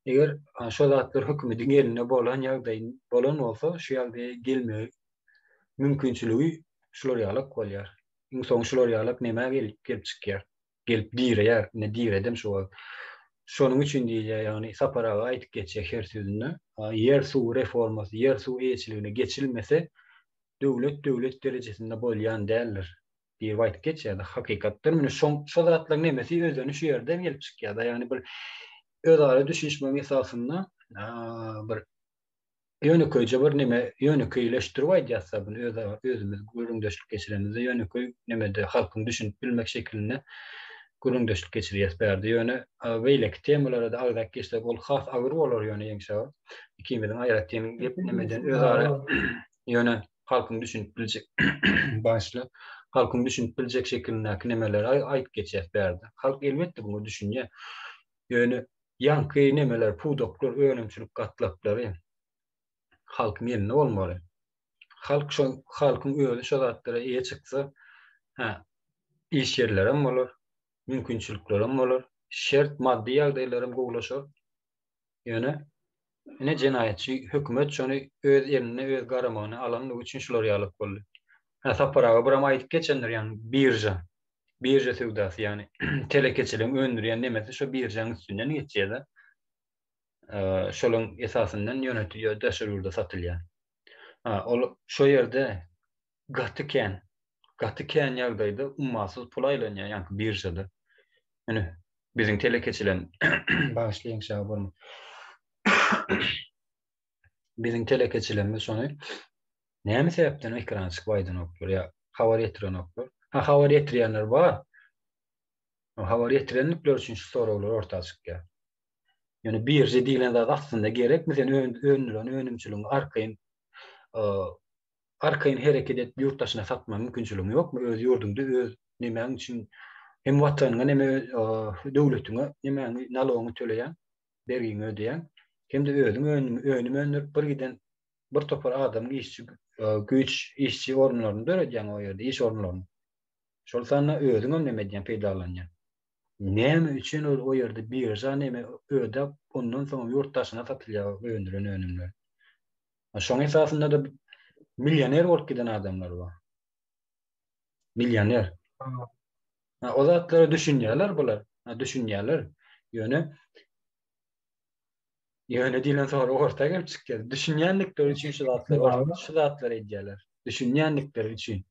eger şo zatlar hökümediň elinde bolan ýagdaý bolan bolsa şu ýagdaýa gelmegi mümkinçiligi şular ýalak bolýar. Iň soňy şular ýalak nämä gelip gelip çykýar. Gelip direýär. Ine diredem şu wagt. Şonuň üçin diýilýär, ýagny Sapar aga aýdyp geçýär her sözünde, ýer suw reformasy, ýer suw eýeçiligine geçilmese döwlet döwlet derejesinde bolýan däldir diýip aýdyp geçýärdi. Hakykatdan mine şoň şo zatlaryň nemesi özeni şu ýerden gelip çykýar-da. Ýagny bir özara düşünişmegiň esasynda bir ýönekeýje bir neme ýönekeýleşdirip aýdýarsa bunu öz özümiz gürrüňdeşlik geçirenimizde ýönekeý nemede halkyň düşünip bilmek şekilinde gürrüňdeşlik geçirýäs bärde. Ýöne beýleki temalara-da agzap geçsek ol has agyr bolar ýöne Ýeňiş aga. Ikimiziň aýratyn gep nemeden özara Ýöne halkyň düşünip biljek bagyşla, halkyň düşünip biljek şekilindäki nemeleri aýdyp geçýäs bärde. Halk elbetde muňa düşünýär. Ýöne ýaňky nemeler, pudaklar, önümçilik gatlaklary halkyň elinde bolmaly. Halk şo halkyň özi şo zatlara eýe çyksa, hä, iş ýerlerem bolar, mümkinçiliklerem bolar, şert, maddy ýagdaýlaram gowulaşar. Ýöne ine jenaýatçy hökümet şony öz eline öz garamagyna alanlygy üçin şular ýalyk boldy. Hä Sapar aga biram aýdyp geçendir ýagny birža. Birža söwdasy ýagny telekeçiligiň öndürýän nemesi şo biržaň üstünden geçýär-de. Şolaň esasyndan ýönetilýär daşary ýurda satylýar. Ha ol şo ýerde gaty kän, gaty kän ýagdaýda ummasyz pul aýlanýar ýaňky biržada. Ine, biziň telekeçileň bagyşlaýyň şaga bolma. Biziň telekeçilerimiz şony näme sebäpden ekrana çykyp aýdanoklar ýa habar ýetirenoklar? Ha habar ýetirýänler bar. Habar ýetirenlikler üçin şu soraglar orta çykýar. Ýöne birža diýlen zat aslynda gerekmi sen öndüren önümçiligiňi arkaýyn arkaýyn hereket edip ýurt daşyna satma mümkinçiligiň ýokmy? Öz ýurduňda öz nemäň üçin hem watanyňa neme döwletiňe nemäňi nalogyňy töleýäň, bergiňi ödeýäň, hem-de özüň önüm önüm öndürip bir giden bir topar adamyň işçi güýç işçi orunlaryny döredýäň o ýerde iş orunlaryny. Şol sanda özüňem neme edýäň peýdalanýaň. Näme üçin ol o ýerde birža neme ödäp ondan soň ýurt daşyna satylýar öndüren önümler. Şoň esasynda-da millioner bolup giden adamlar bar. Millioner. Ha, o zatlara düşünýärler bular. Ha, düşünýärler. Ýöne ýöne diýlen sorag orta gelip çykýar. Düşünýänlikleri üçin şu zatlary şu zatlary edýärler. Düşünýänlikleri üçin.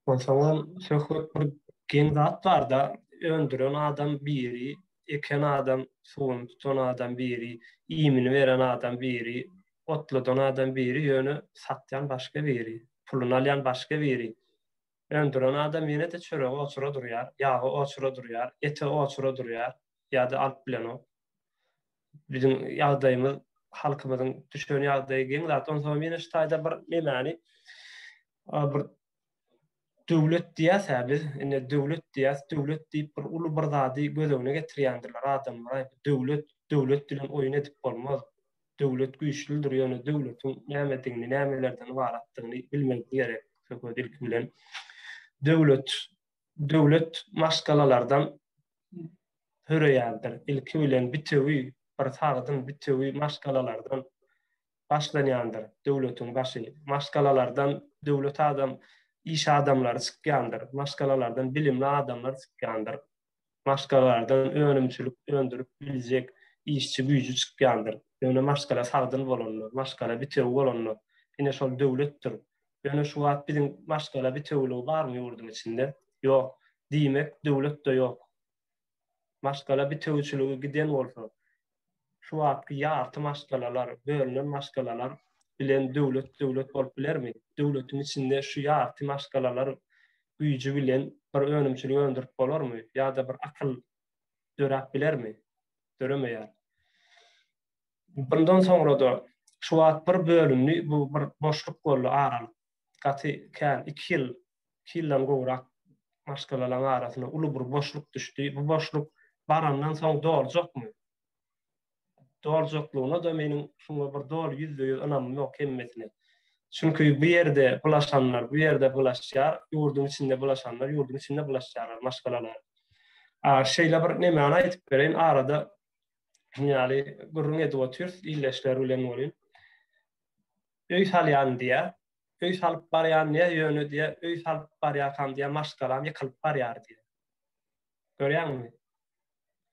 Onsoňam söhbet bir geň zat barda, öndüren adam biri, eken adam, suwuny tutan adam biri, iýmini beren adam biri, otladan adam biri, ýöne satýan başga biri, puluny alýan başga biri. Öndüren adam ýene-de çöregi oçura durýar, ýagy oçura durýar, ete oçura durýar ýa-da alyp bilenok. Biziň ýagdaýymyz, halkymyzyň düşen ýagdaýy geň zat. Onsoňam ýene şu taýda bir nemäni bir döwlet diýýäs-ä biz, ine döwlet diýýäs, döwlet diýip bir uly bir zady göz öňüne getirýändirler adamlar. Aý, döwlet, döwlet bilen oýun edip bolmaz. Döwlet güýçlüdir, ýöne döwletiň nämedigini, nämelerden ybaratdygyny bilmemiz gerek söhbet ilki bilen. Döwlet, döwlet maşgalalardan höreýändir. Ilki bilen bitewi bir sagdyn bitewi maşgalalardan başlanýandyr döwletiň başy. Maşgalalardan döwlet adam, iş adamlary çykýandyr. Maşgalalardan bilimli adamlar çykýandyr. Maşgalalardan önümçilik öndürip biljek işçi güýji çykýandyr. Ýöne maşgala sagdyn bolanda, maşgala bitewi bolanda, ine şol döwletdir. Ýöne şu wagt biziň maşgala bitewiligi barmy ýurduň içinde? Ýok. Diýmek, döwlet-de ýok. Maşgala bitewüçiligi giden bolsa, şu wagtky ýarty maşgalalar, bölünen maşgalalar bilen döwlet döwlet bolup bilermi? Döwletiň içinde şu ýarty maşgalalar güýji bilen bir önümçilik öndürip bolarmy? Ýa-da bir akyl? Döräp bilermi? Döremeýär. Bundan soňra-da şu wagt bir bölündi, bu bir boşluk boldy aralyk. Gaty kän, iki ýyl, iki ýyldan gowrak maşgalalaryň arasyna uly bir boşluk düşdi. Bu boşluk barandan soň doljakmy? Doljaklygyna-da meniň şuňa bir doly 100% ynamym ýok hemmesine. Çünki bu ýerde bulaşanlar bu ýerde bulaşýar, ýurduň içinde bulaşanlar ýurduň içinde bulaşýarlar maşgalalar. A şeýle bir nemäni aýdyp bereýin, arada şuny ýaly gürrüň edip otyrys ildeşler bilen welin. Öý salýan diýýär. Öý salyp barýan diýýär, ýöne diýýär, öý salyp barýarkam diýýär, maşgalam ýykylyp barýar diýýär. Görýäňmi?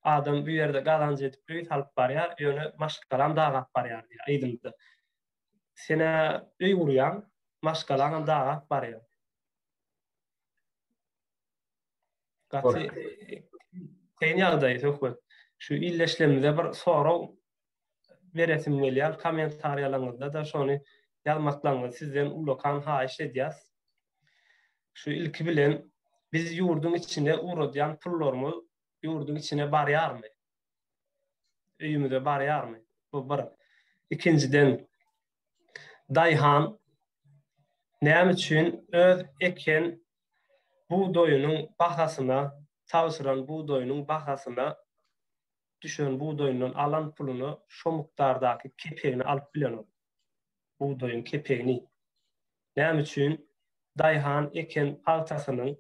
Adam bu ýerde gazanç edip öý salyp barýar, ýöne maşgalam dagap barýar diýýär yzynda. Sen-ä öý gurýaň, maşgalaňam dagap barýar. Gaty kyn ýagdaý söhbet. Şu ildeşlerimize bir sorag beresim gelýär. Kommentariýalaryňyzda-da şony ýazmaklaryňyzy sizden ullakan haýyş edýäs. Şu ilki bilen biz ýurduň içine ugradýan pullarymyz ýurduň içine barýarmy? Öýümize barýarmy? Bu bir. Ikinjiden daýhan näme üçin öz eken bugdaýynyň bahasyna, tabşyran bugdaýynyň bahasyna düşen bugdaýyndan alan puluna şo mukdardaky kepegini alyp bilenok. Bugdaýyň kepegini. Näme üçin daýhan eken pagtasynyň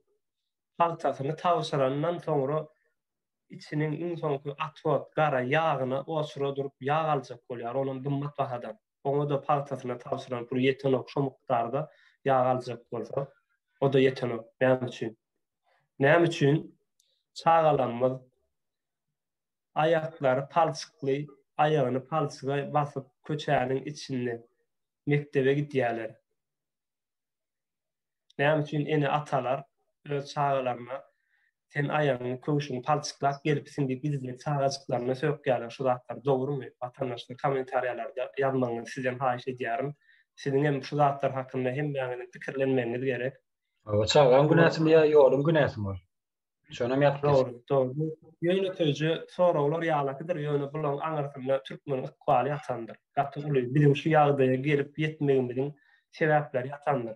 pagtasyny tabşyrandan soňra içiniň iň soňky atwod gara ýagyna oçura durup ýag aljak bolýar, onam gymmat bahadan. Oňa-da pagtasyna tabşyran puly ýetenok şo mukdarda ýag aljak bolsa, o-da ýetenok. Näme üçin? Näme üçin çagalarymyz aýaklary palçykly, aýagyny palçyga basyp köçäniň içinde mekdebe gidýärler? Näme üçin ene-atalar öz çagalaryna sen aýagyňy, köwşüňi palçyklap gelipsiň diýip gizlin çagajyklaryna sökýärler şu zatlar dogrumy? Watandaşlar kommentariýalarda ýazmagyňyzy sizden haýyş edýärin. Siziň hem şu zatlar hakynda hemmäňiziň pikirlenmegiňiz gerek. Hawa çagaň günäsimi ýa ýoluň günäsimi ol? Şonam ýazyp geç. Dogry, dogry. Ýönekeýje soraglar ýalakydyr, ýöne bularyň aňyrsynda türkmeniň ykbaly ýatandyr. Gaty uly, biziň şu ýagdaýa gelip ýetmegimiziň sebäpleri ýatandyr.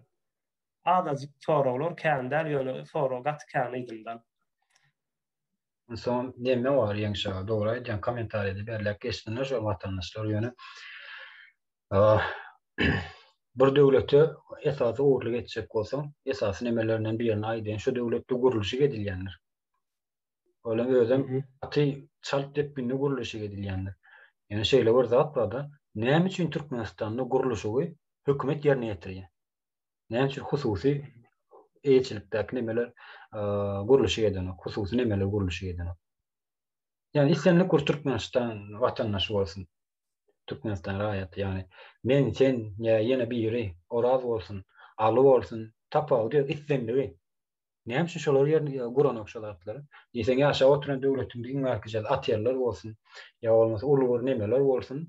Azajyk soraglar kän däl, ýöne sorag gaty kän yzyndan. Onsoňam neme bar Ýeňiş aga, dogry aýdýaň, kommentariýada belläp geçsinler şol watandaşlar, ýöne Bir döwlete esasy ogurlyk etjek bolsaň, esasy nemelerinden birini aýdaýyn, şu döwletde gurluşyk edilýändir. Olam özem gaty çalt depginde gurluşyk edilýändir. Ýöne şeýle bir zat barda, näme üçin Türkmenistanda gurluşygy hökümet ýerine ýetirýär? Näme üçin hususy eýeçilikdäki nemeler gurluşyk edenok, hususy nemeler gurluşyk edenok? Ýagny islendik bir Türkmenistan watandaşy bolsun, Türkmenistan raýaty, ýagny men, sen ýa ýene biri, Oraz bolsun, Aly bolsun, tapawudy ýok, islendigi. Näme üçin şolar ýerine guranok şo zatlary? Diýseň ýaşap oturan döwletiňde iň bärkije oteller bolsun, ýa bolmasa uly bir nemeler bolsun,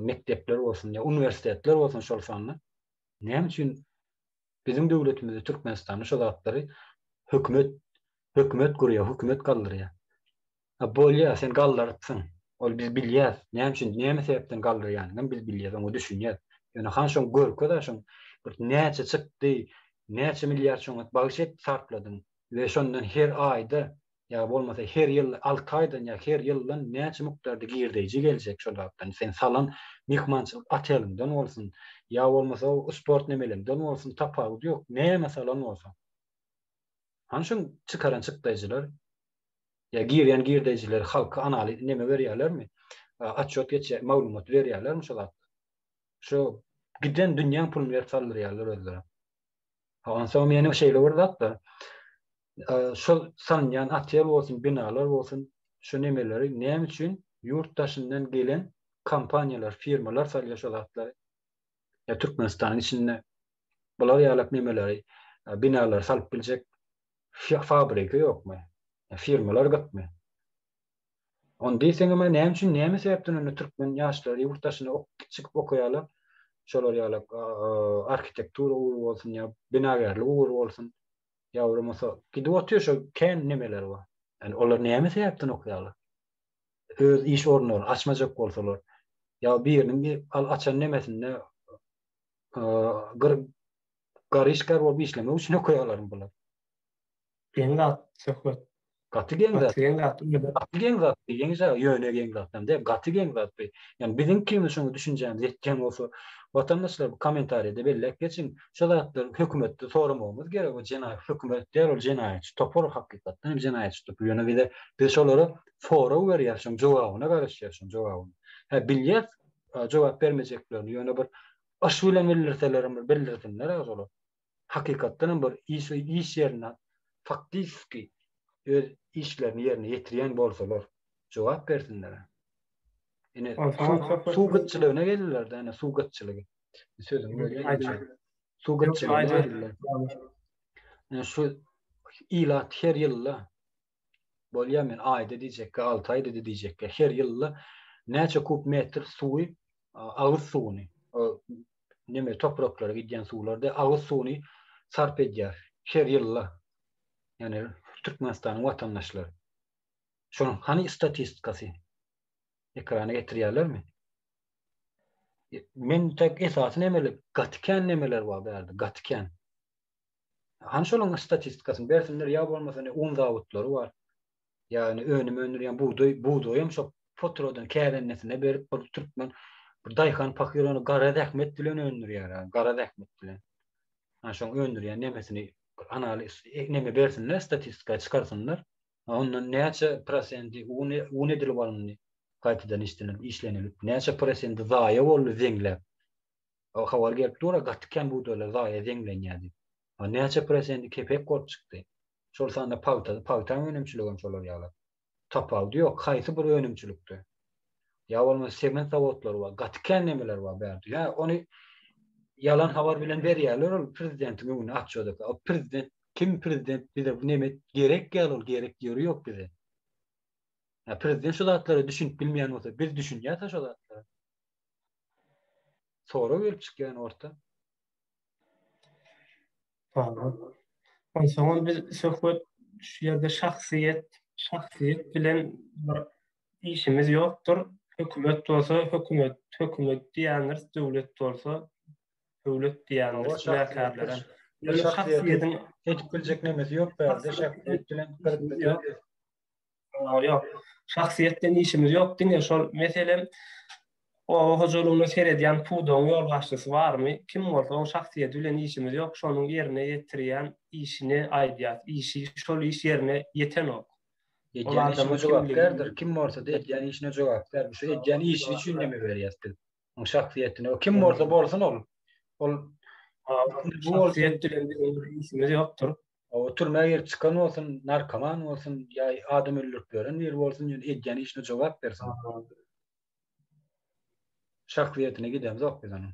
mekdepler bolsun, ýa uniwersitetler bolsun şol sanda. Näme üçin biziň döwletimizde Türkmenistanda şo zatlary hökümet hökümet gurýar, hökümet galdyrýar. A bolýar, sen galdyrypsyň. Ol biz bilýäs. Näme üçin, näme sebäpden galdyrýanyňam biz bilýäs, oňa düşünýäs. Ýöne han şoň görkez-ä şoň bir näçe çykdy, näçe milliard şoňa bagyş et sarpladyň we şondan her aýda ýa bolmasa her ýyl alty aýdan ýa her ýyldan näçe mukdarda girdeýji geljek şol zatdan. Sen salan myhmançylyk oteliňden bolsun, ýa bolmasa o sport nemeleňden bolsun tapawudy ýok, näme salan bolsaň. Hany şoň çykaran çykdaýjylar ýa girýän girdeýjileri halka analiz neme berýärlermi? Otçýot geçýär, maglumat berýärlermi şo zatda? Şo giden dünýäň puluny berip saldyrýarlar özleri. Ha onsoň ýene şeýle bir zat bar. Şol salynýan otel bolsun, binalar bolsun, şu nemeleri näme üçin ýurt daşyndan gelen kompaniýalar, firmalar salýar şo zatlary? Ýa Türkmenistanyň içinde bular ýalak nemeleri, binalary salyp biljek fabrika ýokmy? Firmalar gytmy? Ony diýseňem näme üçin, näme sebäpden onda türkmen ýaşlary ýurt daşyna çykyp okaýarlar? Şolar ýalak arhitektura ugry bolsun ýa binagärlik ugry bolsun, ýa bolmasa gidip otyr şo kän nemeler bar. Ýani olar näme sebäpden okaýarlar? Öz iş orunlaryny açmajak bolsalar, ýa biriniň al açan nemesinde gyr garyşgar bolup işlemek üçin okaýarlarmy bular? Geň zat söhbet. Gaty geň zat. Gaty geň zat. Gaty geň zat. Geň zat, ýöne geň zat hem däl, gaty geň zat bu. Ýani biziň ikimiz şoňa düşünjämiz ýetýän bolsa, watandaşlar bu kommentariýada belläp geçiň. Şo zatlary hökümetde soramagymyz gerek. O jenaýat hökümet däl, ol jenaýatçy topar hakykatdan hem jenaýatçy topar. Ýöne bize biz şolara sorag berýäris, şoň jogabyna garaşýarys, şoň jogabyna. Hä bilýäs jogap bermejeklerini, ýöne bir yş bilen bildirseler hem bir bildirsinler olar. Hakykatdan hem bir iş iş ýerinde faktiski öz işlerini ýerine ýetirýän bolsalar jogap bersinler. Ine suw gytçylygyna geldiler-de, ine suw gytçylygy. Sözüňi bölýän. Suw gytçylygyna geldiler. Ine şu ilat her ýylda bolýar men aýda diýjekkä, 6 aýda-da diýjekkä, her ýylda näçe kub metr suwy, agyz suwuny, neme topraklara gidýän suwlarda agyz suwuny sarp edýär her ýylda. Ýani Türkmenistanyň watandaşlary. Şonuň hany statistikasy? Ekrana getirýärlermi? Men tek esasy nemeler, gaty kän nemeler bar bärde, gaty kän. Hany şolaryň statistikasyny bersinler ýa bolmasa ne un zawodlary bar. Ýagny önüm öndürýän bugdaý, bugdaýam şo poturadan kärendesinä berip bir türkmen bir daýhan pahyr ony gara zähmet bilen öndürýär, gara zähmet bilen. Hany şoň öndürýän nemesini analiz e, neme bersinler, statistika çykarsynlar. Ondan näçe prosendi un, un edilip alyndy, gaýtadan işlenip, işlenilip, näçe prosendi zaýa boldy zeňläp. Habar gelip dur-a, gaty kän bugdaýlar zaýa zeňlenýär diýip. A näçe prosendi kepek bolup çykdy. Şol sanda pagta, pagtaň önümçiligem şolar ýaly. Tapawudy ýok, haýsy bir önümçilikde. Ýa bolmasa sement zawodlary bar, gaty kän nemeler bar bärde. Ýa ony ýalan habar bilen berýärler ol prezidentiň öňüne atjodaka. O prezident kim prezident bize bu neme gerek ýaly ol gerek ýeri ýok bize. Ýa prezident şu zatlara düşünip bilmeýän bolsa biz düşünýäs-ä şo zatlara. Sorag gelip çykýan orta. Tamam. Onsoňam biz söhbet şu ýerde şahsyýet, şahsyýet bilen bir işimiz ýokdur. Hökümet bolsa hökümet, hökümet diýýändiris, döwlet bolsa döwlet diýýändiris günäkärlere. Ýöne şahsyýetiň edip biljek nemesi ýok bärde şahsyýet bilen gyzyklanýar. Ýok. Şahsyýetden işimiz ýok. Diňe şol meselem oba hojalygyna seredýän pudagyň ýolbaşçysy barmy? Kim bolsa oň şahsyýeti bilen işimiz ýok. Şonuň ýerine ýetirýän işini aýdýas. Işi şol iş ýerine ýetenok. Edýän işine jogapkärdir. Kim bolsa-da edýän işine jogapkär. Şu edýän işi üçin neme berýäs biz? Oň şahsyýetine. O kim bolsa bolsun ol. Ol şahsyýet bilen biziň bir işimiz ýokdur. O türmä girip çykan bolsun, narkoman bolsun, ýa adam öldürip ýören biri bolsun, ýöne edýän işine jogap bersin. Şahsyýetine gidemzok biz onuň.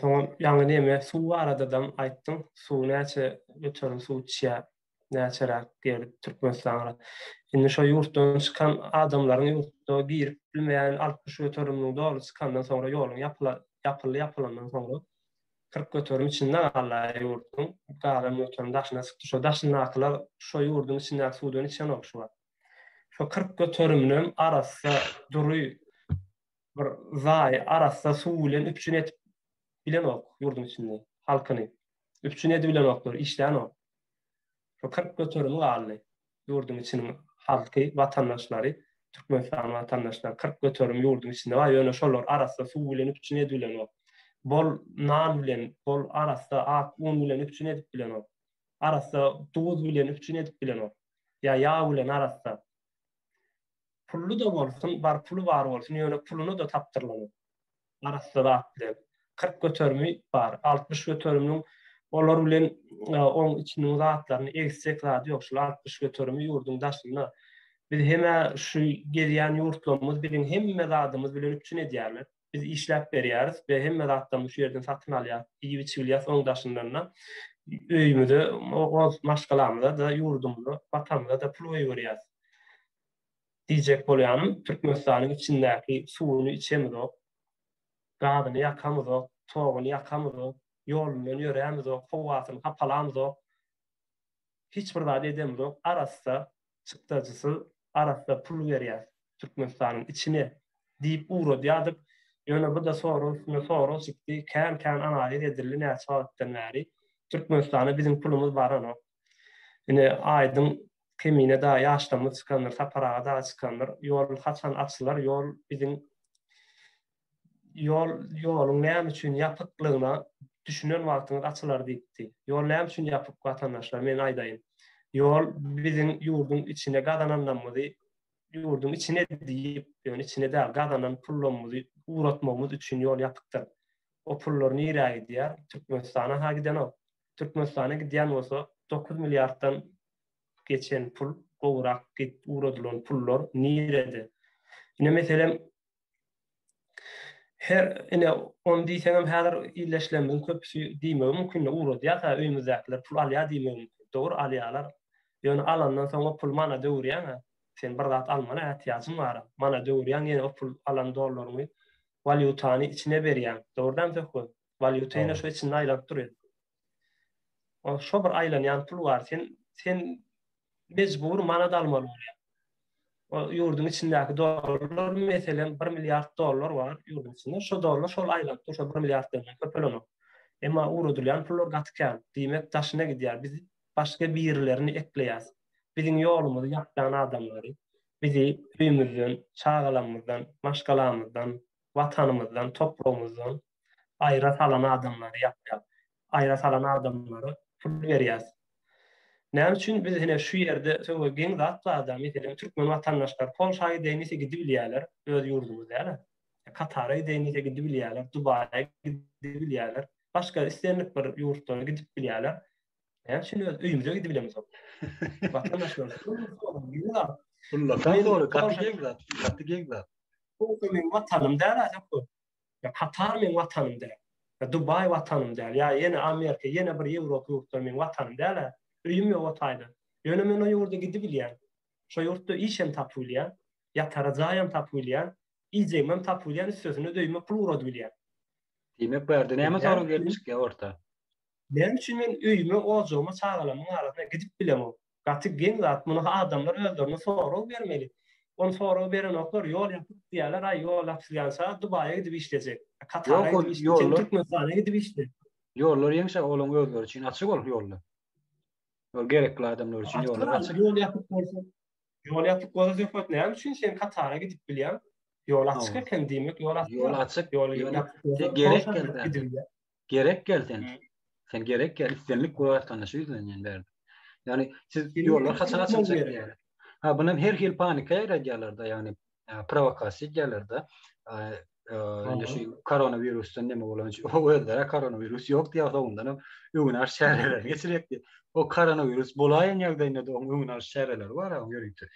Soňam ýaňy neme suw baradadam aýtdyň, suw näçe göterim suw içýär, näçeräk ýer Türkmenistana. Indi şo ýurtdan çykan adamlaryň ýurtda girip bilmeýän 60 göteriminiň doly çykandan soňra ýoluň ýapyla ýapyldy ýapylandan soňra 40 göterim içinde galdy ýurduň, galan göterim daşyna çykdy. Şo daşyndakylar şo ýurduň içindäki suwdan içenok şu wagt. Şo 40 göteriminem arassa, dury bir zaý arassa suw bilen üpjün edip bilenok ýurduň içinde halkyny. Üpjün edibilenoklar, işlänok. Şo 40 göterimi galdy ýurduň içiniň halky, watandaşlary, Türkmenistanyň watandaşlary 40 göterim ýurduň içinde bar, ýöne şolar arassa suw bilen üpjün edibilenok. Bol nan bilen, bol arassa ak un bilen üpjün edip bilenok. Arassa duz bilen üpjün edip bilenok. Ýa ýag bilen arassa. Pully-da bolsun, bar puly bar bolsun, ýöne puluny-da tapdyrlanok. Arassa zat bilen. 40 göterimi bar. 60 göteriminiň olar bilen oň içiniň zatlaryny egisjek zady ýok. Şul 60 göterimi ýurduň daşynda. Biz hem-ä şu gezýän ýurtlarymyz biziň hemme zadymyz bilen üpjün edýärler. Biz işläp berýäris we hemme zatlarymyzy şu ýerden satyn alýarys, iýip-içibilýäris, oň daşyndan-da öýümize, oz maşgalamyza-da, ýurdumyza, Watanymyza-da pul goýberýäris. Diýjek bolýanym, Türkmenistanyň içindäki suwuny içemizok, gazyny ýakamyzok, toguny ýakamyzok, ýolundan ýörämizok, howasyny hapalamyzok, hiç bir zat edemizok, arassa. çykdajysyz arassa pul berýäs Türkmenistanyň içine diýip ugradýardyk. Ýöne bu-da sorag üstüne sorag çykdy, kän-kän analiz edildi näçe wagtdan bäri. Türkmenistana biziň pulumyz baranok. Ine, Aýdyň Kemine dagy ýaşlarymyz çykandyr, Sapar aga dagy çykandyr. Ýol haçan açylar, ýol biziň ýol ýoluň näme üçin ýapyklygyna düşünen wagtyňyz açylar diýipdi. Ýol näme üçin ýapyk watandaşlar men aýdaýyn. Ýol biziň ýurduň içine gazananlarymyzy ýurduň içine diýip, ýöne içine däl, gazanan pullarymyzy ugratmagymyz üçin ýol ýapykdyr. O pullar nirä gidýär? Türkmenistana-ha gidenok. Türkmenistana gidýän bolsa 9 milliarddan geçen pul, gowrak ugradylan pullar nirede? Ine meselem Her ine ony diýseňem häzir ildeşlerimiziň köpüsi diýmegi mümkin ugradýarka öýümizdäkiler pul alýar diýmegi mümkin. Dogry alýarlar. Ýöne alandan soň o puly mana döwürýäň-ä. Sen bir zat almaly ätiýajyň bar-a. Mana döwürýäň ýene o pul alan dollaryňy walýutany içine berýäň. Dogry dämi Söhbet? Walýuta ýene şo içinde aýlanyp durýar. O şo bir aýlanýan pul bar. Sen sen mejbur manat almaly bolýar. O ýurduň içindäki dollar meselem 1 milliard dollar bar ýurduň içinde. Şo dollar şol aýlanyp dur, şo 1 milliard dollar köpelenok. Emma ugradylýan pullar gaty kän. Diýmek daşyna gidýär. Biz başga birilerini ekleýäs. Biziň ýolumyzy ýapýan adamlary, bizi öýümizden, çagalarymyzdan, maşgalamyzdan, watanymyzdan, topragymyzdan aýra salan adamlary ýapýar. Aýra salan adamlara pul berýäs. Näme üçin biz ine şu ýerde söwe geň zat barda, meselem türkmen watandaşlar Polşa gideýin diýse gidibilýärler, öz ýurdumyz däl-ä. Katara gideýin diýse gidibilýärler, Dubaýa gidibilýärler, başga islendik bir ýurtlara gidip bilýärler. Näme üçin öz öýümize gidibilemizok? Watandaşlar, geň zat. Ullakan sorag, gaty geň zat, gaty geň zat. Polşa meň watanym däl-ä, Ýa Katar meň watanym däl. Ýa Dubaý watanym däl. Ýa ýene Amerika, ýene bir Ýewropa ýurtlary meň watanym däl-ä. Öýüm ýok o taýda. Ýöne men o ýurda gidibilýän. Şo ýurtda işem tapybilýän, ýatara jaýam tapybilýän, iýjegimem tapybilýän, üstesine-de öýüme pul ugradybilýän. Diýmek bu ýerde näme sorag gelip çykýar orta? Näme üçin men öýüme, ojagyma, çagalarymyň arasyna gidip bilemok? Gaty geň zat, muny adamlar özlerine sorag bermeli. Ony sorag berenoklar, ýol ýapyk diýýärler, aý ýol ýapylýança Dubaýa gidip işlejek, Katara gidip işle, sen Türkmenistana gidip işle. Ýollar ýeňşe olaň özleri üçin açyk ol ýollar. Ol gerekli adamlar üçin ýollar açyk. Ýol ýapyk bolsa, ýol ýapyk bolsa söhbet näme üçin sen Katara gidip bilýäň? Ýol açyk eken diýmek, ýol açyk. Ýol açyk, ýol ýapyk. Gerek geldi. Gerek gel sen. Sen gerek gel islendik bir watandaşa ýüzlenýän bärde. Ýagny siz ýollar haçan açyljak diýýär. Ha bunam her hil panika ýaýradýarlar-da, ýagny prowokasiýa edýärler-de. Indi şu koronawirusdan näme bolan üçin o özlere koronawirus ýok diýýär, soňundan hem öňüni alyş çärelerini geçirýär diýip. O koronawirus bolaýan ýagdaýynda-da onuň öňüni alyş çäreleri bar, onuň ýörite.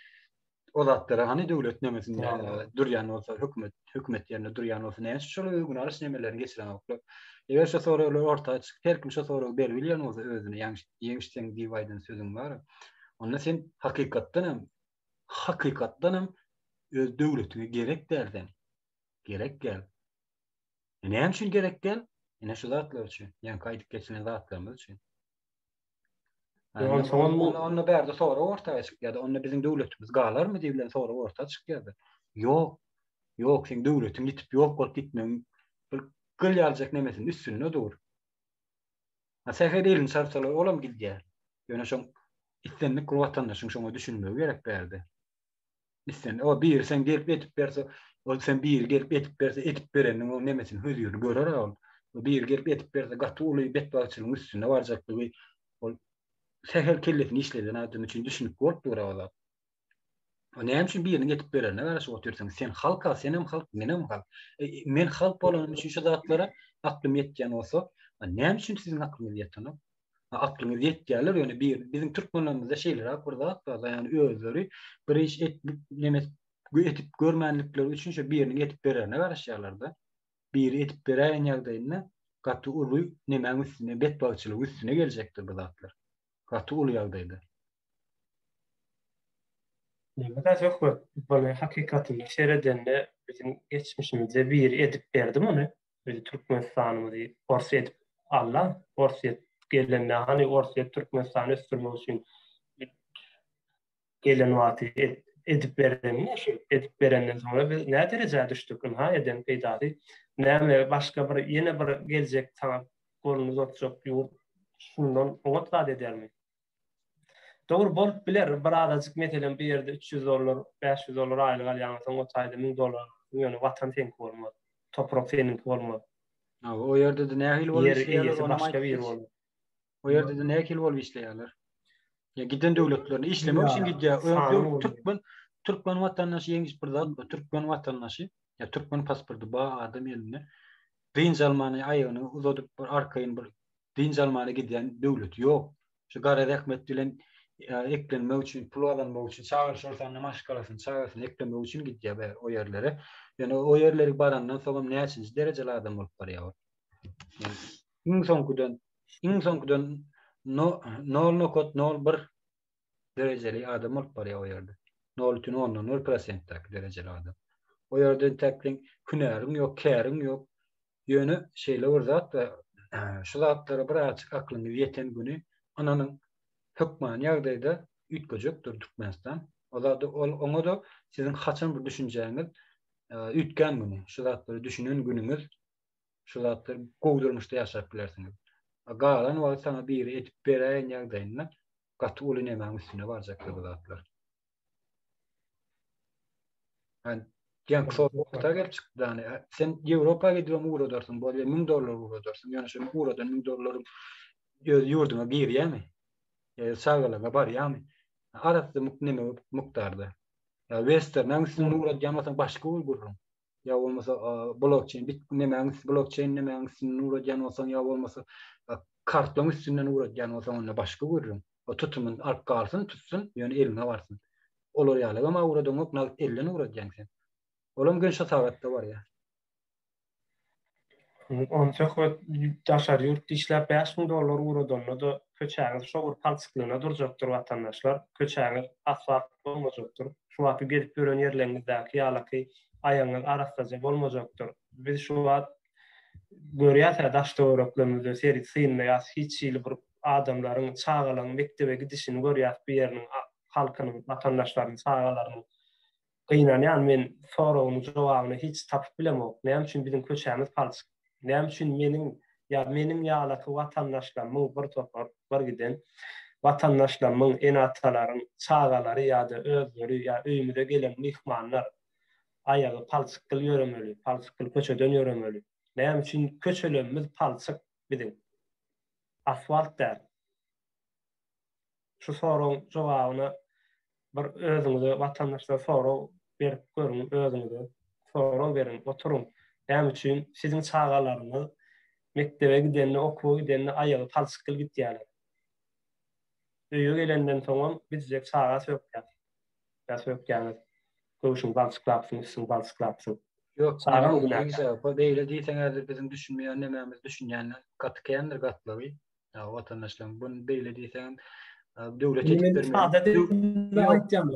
O zatlara hany döwlet nemesinde durýan bolsa, hökümet, hökümet ýerinde durýan bolsa, näme üçin şol öňüni alyş nemelerini geçirenoklar? Eger şu soraglar orta çykyp, her kim şu soragy berip bilýän bolsa özüne, ýaňy ýeňiş seň diýip aýdan sözüň bar. Onda sen hakykatdan hem, hakykatdan hem öz döwletiňe gerek däl sen. Gerek däl. E, näme üçin gerek däl? Ine şu zatlar üçin, ýaňky aýdyp geçilen zatlarymyz üçin. Onda, onda bärde sorag orta çykýar. Onda biziň döwletimiz galarmy diýlen sorag orta çykýar. Ýok. Ýok, seň döwletiň ýitip ýok bolup gitmegiň bir gyl ýaljak nemesiniň üstünde dur. Ha sähel elini çarpsalar olam gidýär. Ýöne şoň islendik bir watandaşyň şoňa düşünmegi gerek bärde. Islen, o biri sen gelip edip berse, ol sen biri gelip edip berse, edip bereniniň o nemesini hözirini görer ol. O biri gelip edip berse gaty uly betbagtçylygyň üstüne barjaklygy ol sähel kellesini işleden adam üçin düşünip bolup dur o zat. O näme üçin biriniň edip bererine garaşyp otyrsyň? Sen halka, senem halk, menem halk. E, men halk bolanym üçin şu zatlara aklym ýetýän bolsa, näme üçin siziň aklyňyz ýetenok? Aklyňyz ýetýärler ýöne bir biziň türkmenlerimizde şeýleräk bir zat bar ýagny özleri bir iş et neme etip görmänlikleri üçin şo biriniň etip bererine garaşýarlarda. Biri etip beräýen ýagdaýynda gaty uly nemäň üstüne betbagtçylygyň üstüne geljekdir bu zatlar. Gaty uly ýagdaýda. Neme-de söhbet muny hakykatynda seredende biziň geçmişimizde biri edip berdi muny. Biz Türkmenistanymyzy ors edip alla, Orsýet gelende hany Orsýet Türkmenistany ösdürmek üçin. Gelen wagty edip berenini şu edip berenden soňra biz nä derejä düşdük ynha eden peýdasy näme başga bir ýene bir geljek saňa goluny uzatjak ýurt şundan oňat zat edermi? Dogry bolup biler bir azajyk meselem bir ýerde 300 dollar 500 dollar aýlyk alýan bolsaň o taýda 1000 dollar ýöne watan seňki bolmaz toprak seniňki bolmaz. O ýerde-de nähili bolup işleýärler ony başga biri bolar. O ýerde-de nähili bolup işleýärler? Ýa giden döwletlerine işlemek üçin gidýär. Türkmen türkmen watandaşy ýeňiş bir zat bar. Türkmen watandaşy ýa türkmen pasporty bar adam elinde. Dynç almany aýagyny uzadyp bir arkaýyn bir dynç almana gidýän döwleti ýok. Şu gara zähmet bilen eklenmek üçin, pul gazanmak üçin, çaga şol sanda maşgalasyny, çagasyny eklemek üçin gidýär o ýerlere. Ýöne o ýerlere barandan soňam näçinji derejeli adam bolup barýar ol. Iň soňkudan, iň soňkudan no, nol nokat nol bir derejeli adam bolup barýar o ýerde. Nol bütün ondan nol prosentdäki derejeli adam. O ýerde entäk seň hünäriň ýok, käriň ýok. Ýöne şeýle bir zat bar, şu zatlara birazjyk aklyňyz ýeten güni ynanyň, hökmany ýagdaýda üýtgejekdir Türkmenistan. O zady ol oňa-da siziň haçan bir düşünjäňiz üýtgän güni, şu zatlara düşünen günüňiz Şu zatlar gowy durmuşda ýaşap bilersiňiz. Galan wagt saňa biri edip beräýen ýagdaýynda gaty uly nemäň üstüne barjakdyr bu zatlar. Yani ýaňky sorag orta gelip çykdy dany. Sen Ýewropa gidibem ugradarsyň, bolýa 1000 dollar ugradarsyň. Ýöne şo ugradan 1000 dollaryň öz ýurduňa girýärmi? Ýa çagalaryňa barýarmy? Arasy neme mukdarda. Ýa Westerniň üstünden ugradýan bolsaň başga bir gürrüň. ýa bolmasa blokçeýn bit nemäň üsti blokçeýn nemäň üstünden ugradýan bolsaň ýa bolmasa kartlaň üstünden ugradýan bolsaň onda başga gürrüň. O tutumyny alyp galsyn, tutsun, ýöne eliňe barsyn. Olar ýalygam ugradaňok, nagt elden ugradýaň sen. Olam gün şo sagatda barýar. Ony söhbet daşary ýurtda işläp 5000 dollar ugradanda-da köçäňiz şo bir palçyklygyna durjakdyr watandaşlar. Köçäňiz asfalt bolmajakdyr. Şu wagtky gezip ýören ýerleriňizdäki ýalaky aýagyňyz arassaja bolmajakdyr. Biz şu wagt görýäs-ä daş-töwereklerimizde serit synlaýas hiç hili bir adamlaryň, çagalaryň mekdebe gidişini görýäs bu ýeriniň halkynyň, watandaşlarynyň çagalarynyň. Gynanýan men soragynyň jogabyny hiç tapyp bilemok. Näme üçin biziň köçämiz palçyk? Näme üçin meniň ýa meniň ýalaky watandaşlarymyň bir topar, bir giden watandaşlarymyň, ene-atalaryň çagalary ýa-da özleri ýa öýümize gelen myhmanlar aýagy palçykgyl ýöremeli, palçykgyl köçeden ýöremeli? Näme üçin köçelerimiz palçyk biziň? Asfalt däl. Şu soragyň jogabyna bir özüňize watandaşlar sorag berip görüň özüňize sorag beriň oturyň näme üçin siziň çagalaryňyz mekdebe gidende okuwa gidende aýagy palçykgyl gitýärler öýe gelenden soňam gidjek çaga sökýär ýa sökýäňiz göwşüň balçyklapsyň üstüň balçyklapsyň Ýok, çagaň günäkär. Beýle diýseň häzir biziň düşünmeýän nemämiz düşünýänler gaty kändir gatlagy. Ýa watandaşlaryň buny beýle diýseňem döwlet edip bermeli. Sada dilde aýtýan.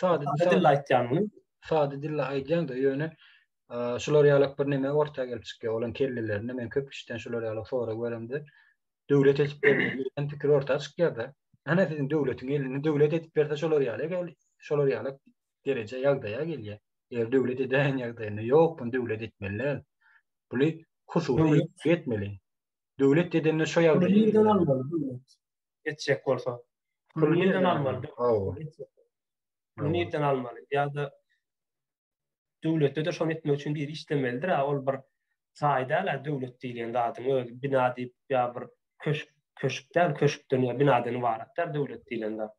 Sada dilde aýtýan muny. Sada dilde aýdýan-da, ýöne şular ýalak bir neme orta gelip çykýar. Olaryň kellelerinde men köp kişiden şular ýalak sorag beremde döwlet edip bermeli diýen pikir orta çykýar-da. Ana siziň döwletiň elinde döwlet edip berse şolar ýaly gel, şolar ýaly dereje ýagdaýa gelýär. Eger döwlet edäýen ýagdaýynda ýok, bunu döwlet etmeli däl. Buny hususy etmeli. Döwlet edende şo ýagdaýa Puly nirden almaly döwlet? Etjek bolsa. Puly nirden almaly? Hawa. Puly nirden almaly? Ýa-da döwletde-de şony etmek üçin biri işlemelidir-ä, ol bir jaý däl-ä döwlet diýilýän zadyň özi bina diýip ýa bir köşk, köşk däl, köşkden ýa binadan ybarat däl döwlet diýlen zat.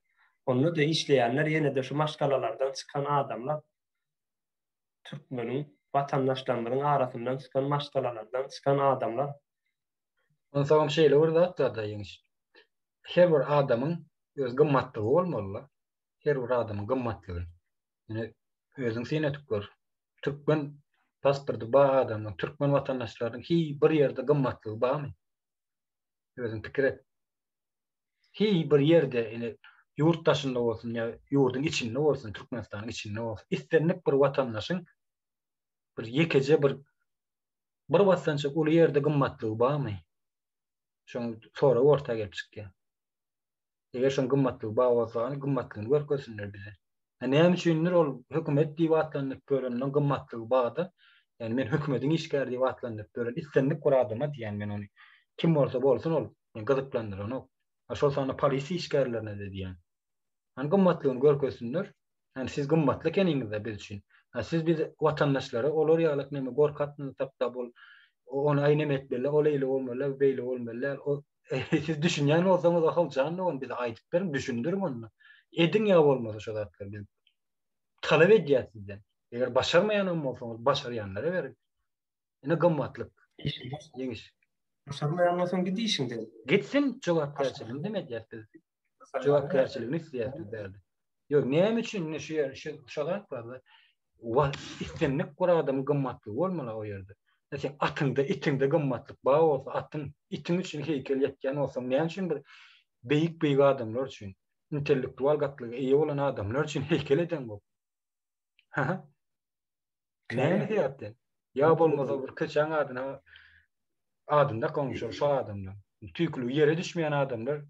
Onda-da işleýänler ýene-de şu maşgalalardan çykan adamlar. Türkmeniň watandaşlarymyzyň arasyndan çykan maşgalalardan çykan adamlar. Onsoňam şeýle bir zat bar-da Ýeňiş. Her bir adamyň öz gymmatlygy bolmaly-da. Her bir adamyň gymmatlygy. Ýöne özüň syn edip gör. Türkmen pasporty bar adamlaryň, türkmen watandaşlarynyň hiý bir ýerde gymmatlygy barmy? Özüň pikir et. Hiý bir ýerde ine ýurt daşynda bolsun ýa ýurduň içinde bolsun, Türkmenistanyň içinde bolsun, islendik bir watandaşyň bir ýekeje bir bir basgançak uly ýerde gymmatlygy barmy? Şoň sorag orta gelip çykýar. Eger şoň gymmatlygy bar bolsa, hany gymmatlygyny görkezsinler bize. Hä näme üçindir ol hökümet diýip atlandyryp ýöreniň gymmatlygy barda, ýagny men hökümediň işgäri diýip atlandyryp ýören islendik bir adama diýýän men ony. Kim bolsa bolsun ol, meni gyzyklandyranok. A şol sanda polisiýa işgärlerine-de diýýän. Hany gymmatlygyny görkezsinler. Ýani siz gymmatly ekeniňizde biz üçin. Ha siz biz watandaşlara olar ýalak neme gorkatmasak-da bol ony aý neme etmeli, ol eýle bolmaly, beýle bolmaly däl. O siz düşünýän bolsaňyz ohow jan dogan bize aýdyp beriň, düşündiriň onda. Ediň ýa bolmasa şo zatlary biz talap edýäs sizden. Eger başarmaýanam bolsaňyz başarýanlara beriň. Ine gymmatlyk. Ýeňiş. Başarmaýan bolsaň git işiňden. Gitsin jogapkärçiligini dem edýäs biz. Jogapkärçiligini isleýäs biz bärde. Ýok, näme üçin ine şu ýer şu şo zat bar. Wa islendik bir adamyň gymmatlygy bolmaly o ýerde. Ine sen atyňda, itiňde gymmatlyk bar bolsa, atyň, itiň üçin heýkel ýetýän bolsaň, näme üçin bir beýik-beýik adamlar üçin, intellektual gatlaga eýe bolan adamlar üçin heýkel edeňok? Ha? Näme sebäpden? Ýa bolmasa bir köçäň adyna adyny dakaň şo şo adamdan. Tüýküligi ýere düşmeýän adamlar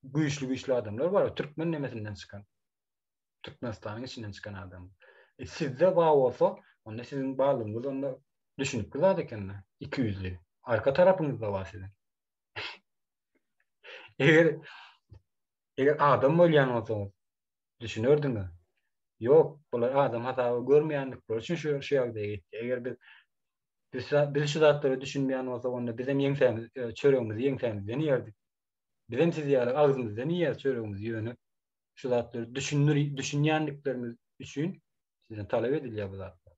güýçli güýçli adamlar bar, türkmen nemesinden çykan. Türkmenistanyň içinden çykan adam. E, sizde bar bolsa, onda siziň barlygyňyz onda düşünikli zat ekende, 200-li. Arka tarapyňyzda bar siziň. Eger eger adam bolýan bolsaňyz, Düşünerdiňiz. Ýok, bular adam hasaby görmeýändikleri üçin şu şu ýagdaýa ýetdi. Eger biz biz biz şu zatlara düşünmeýän bolsak, onda bizem ýeňsämiz, e, çöregimizi ýeňsämizden iýerdik. Bizem siz ýaly agzymyzdan iýýäris çöregimizi, ýöne şu zatlary düşündir düşünýändiklerimiz üçin sizden talap edilýär bu zatlar.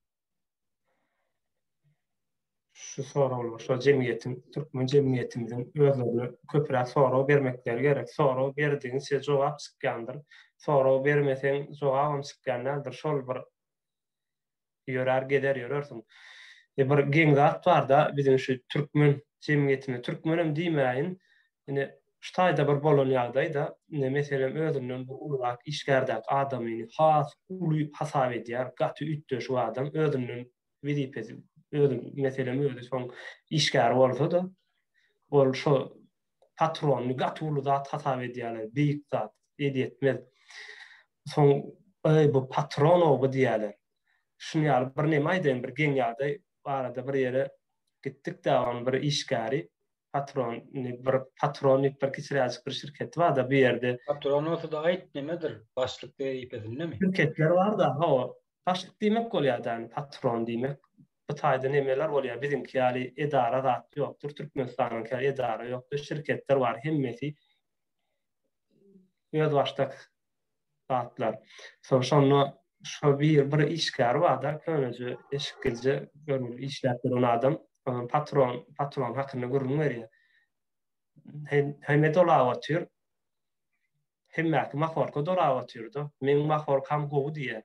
Şu soraglar şo jemgyýetiň, türkmen jemgyýetimiziň özlerine köpräk sorag bermekleri gerek. Sorag berdigiňçe jogap çykýandyr. Sorag bermeseň jogabam çykýan däldir. Şol bir ýörär gezer ýörersiň. E bir geň zat barda biziň şu türkmen jemgyýetinde, türkmenem diýmäýin, ine şu taýda bir bolan ýagdaýda, ine meselem özünden bir ulurak işgärdäki adamyny has uly hasap edýär, gaty üýtgeşik adam, özünden wezipesi, özi meselem özi soň işgäri bolsa-da, ol şo patronyny gaty uly zat hasap edýärler, beýik zat, elýetmez. Soň eý bu patron-ow bu diýýärler. Şuny ýaly bir neme aýdaýyn, bir geň ýagdaý barada bir ýere gitdik-de, onuň bir işgäri patron bir patron diýip bir kiçiräjik bir şirketi bar-da bu ýerde. Patron bolsa-da aýt nemedir? Başlyk wezipesindemi? Şirketler bar-da, hawa. Başlyk diýmek bolýar-da, indi patron diýmek. Bu taýda nemeler bolýar, biziňki ýaly edara zat ýokdur, Türkmenistanyňky ýaly edara ýokdur, şirketler bar, hemmesi özbaşdak zatlar. Soň şonda şo bir bir işgär bar-da, köneje eşikgilje görgüli işläp duran adam, patron patron hakynda gürrüň berýär. Hemme dolap otyr. Hemmäki mahorka dolap otyr-da. Meň mahorkam gowy diýýär.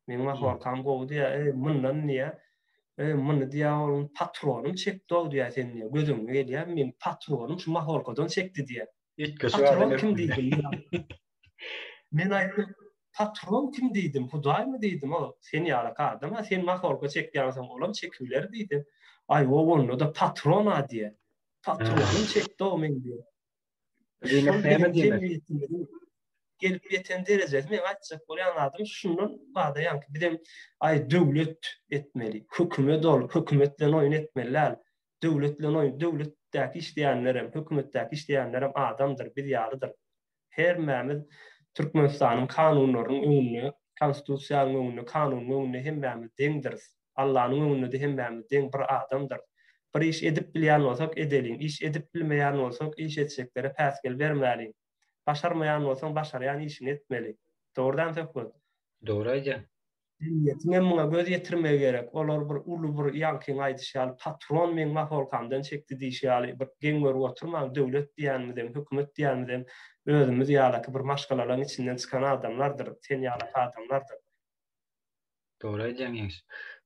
Meň mahorkam gowy diýýär. Eý, mundan diýýär. Eý, muny diýýär, onuň patronym çekdi-ow diýýär, sen diýýär. Göz öňüňe gelýärmi, meň patronym şu mahorkadan çekdi diýýär. Üýtgeşik adam Patron kim diýdim. Men aýtdym, patron kim diýdim, Hudaýmy diýdim, o sen ýalak adam-a, sen mahorka çekýänsoň olam çekibiler diýdim. Aý, o onda-da patron-a diýýär. Patronym çekdi-ow meň diýýär. Diýmek näme diýmek? Gelip ýeten derejesi meň aýtjak bolýan zadym şundan bada ýaňky bizem aý döwlet etmeli, hökümet ol, hökümet bilen oýun etmeli däl. Döwlet bilen oýun, döwletdäki işleýänlerem, hökümetdäki işleýänlerem adamdyr, biz ýalydyr. Hemmämiz Türkmenistanyň kanunlarynyň öňünde, konstitusiýanyň öňünde, kanunyň öňünde hemmämiz deňdiris. Allanyň öňünde-de hemmämiz deň bir adamdyrys. Bir iş edip bilýän bolsak edeliň, iş edip bilmeýän bolsak iş etjeklere päsgel bermäliň. Başarmaýan bolsaň başarýan işiňi etmeli. Dogry dämi Söhbet? Dogry aýdýaň. Jemgyýetiň hem muňa göz ýetirmegi gerek. Olar bir uly bir ýaňkyň aýdyşy ýaly patron meň maholkamdan çekdi diýşi ýaly bir geň görüp oturmaň. Döwlet diýýänimizem, hökümet diýýänimizem özümiz ýalaky bir maşgalalaryň içinden çykan adamlardyr, sen ýalaky adamlardyr. Dogry aýdýaň ýeňiş.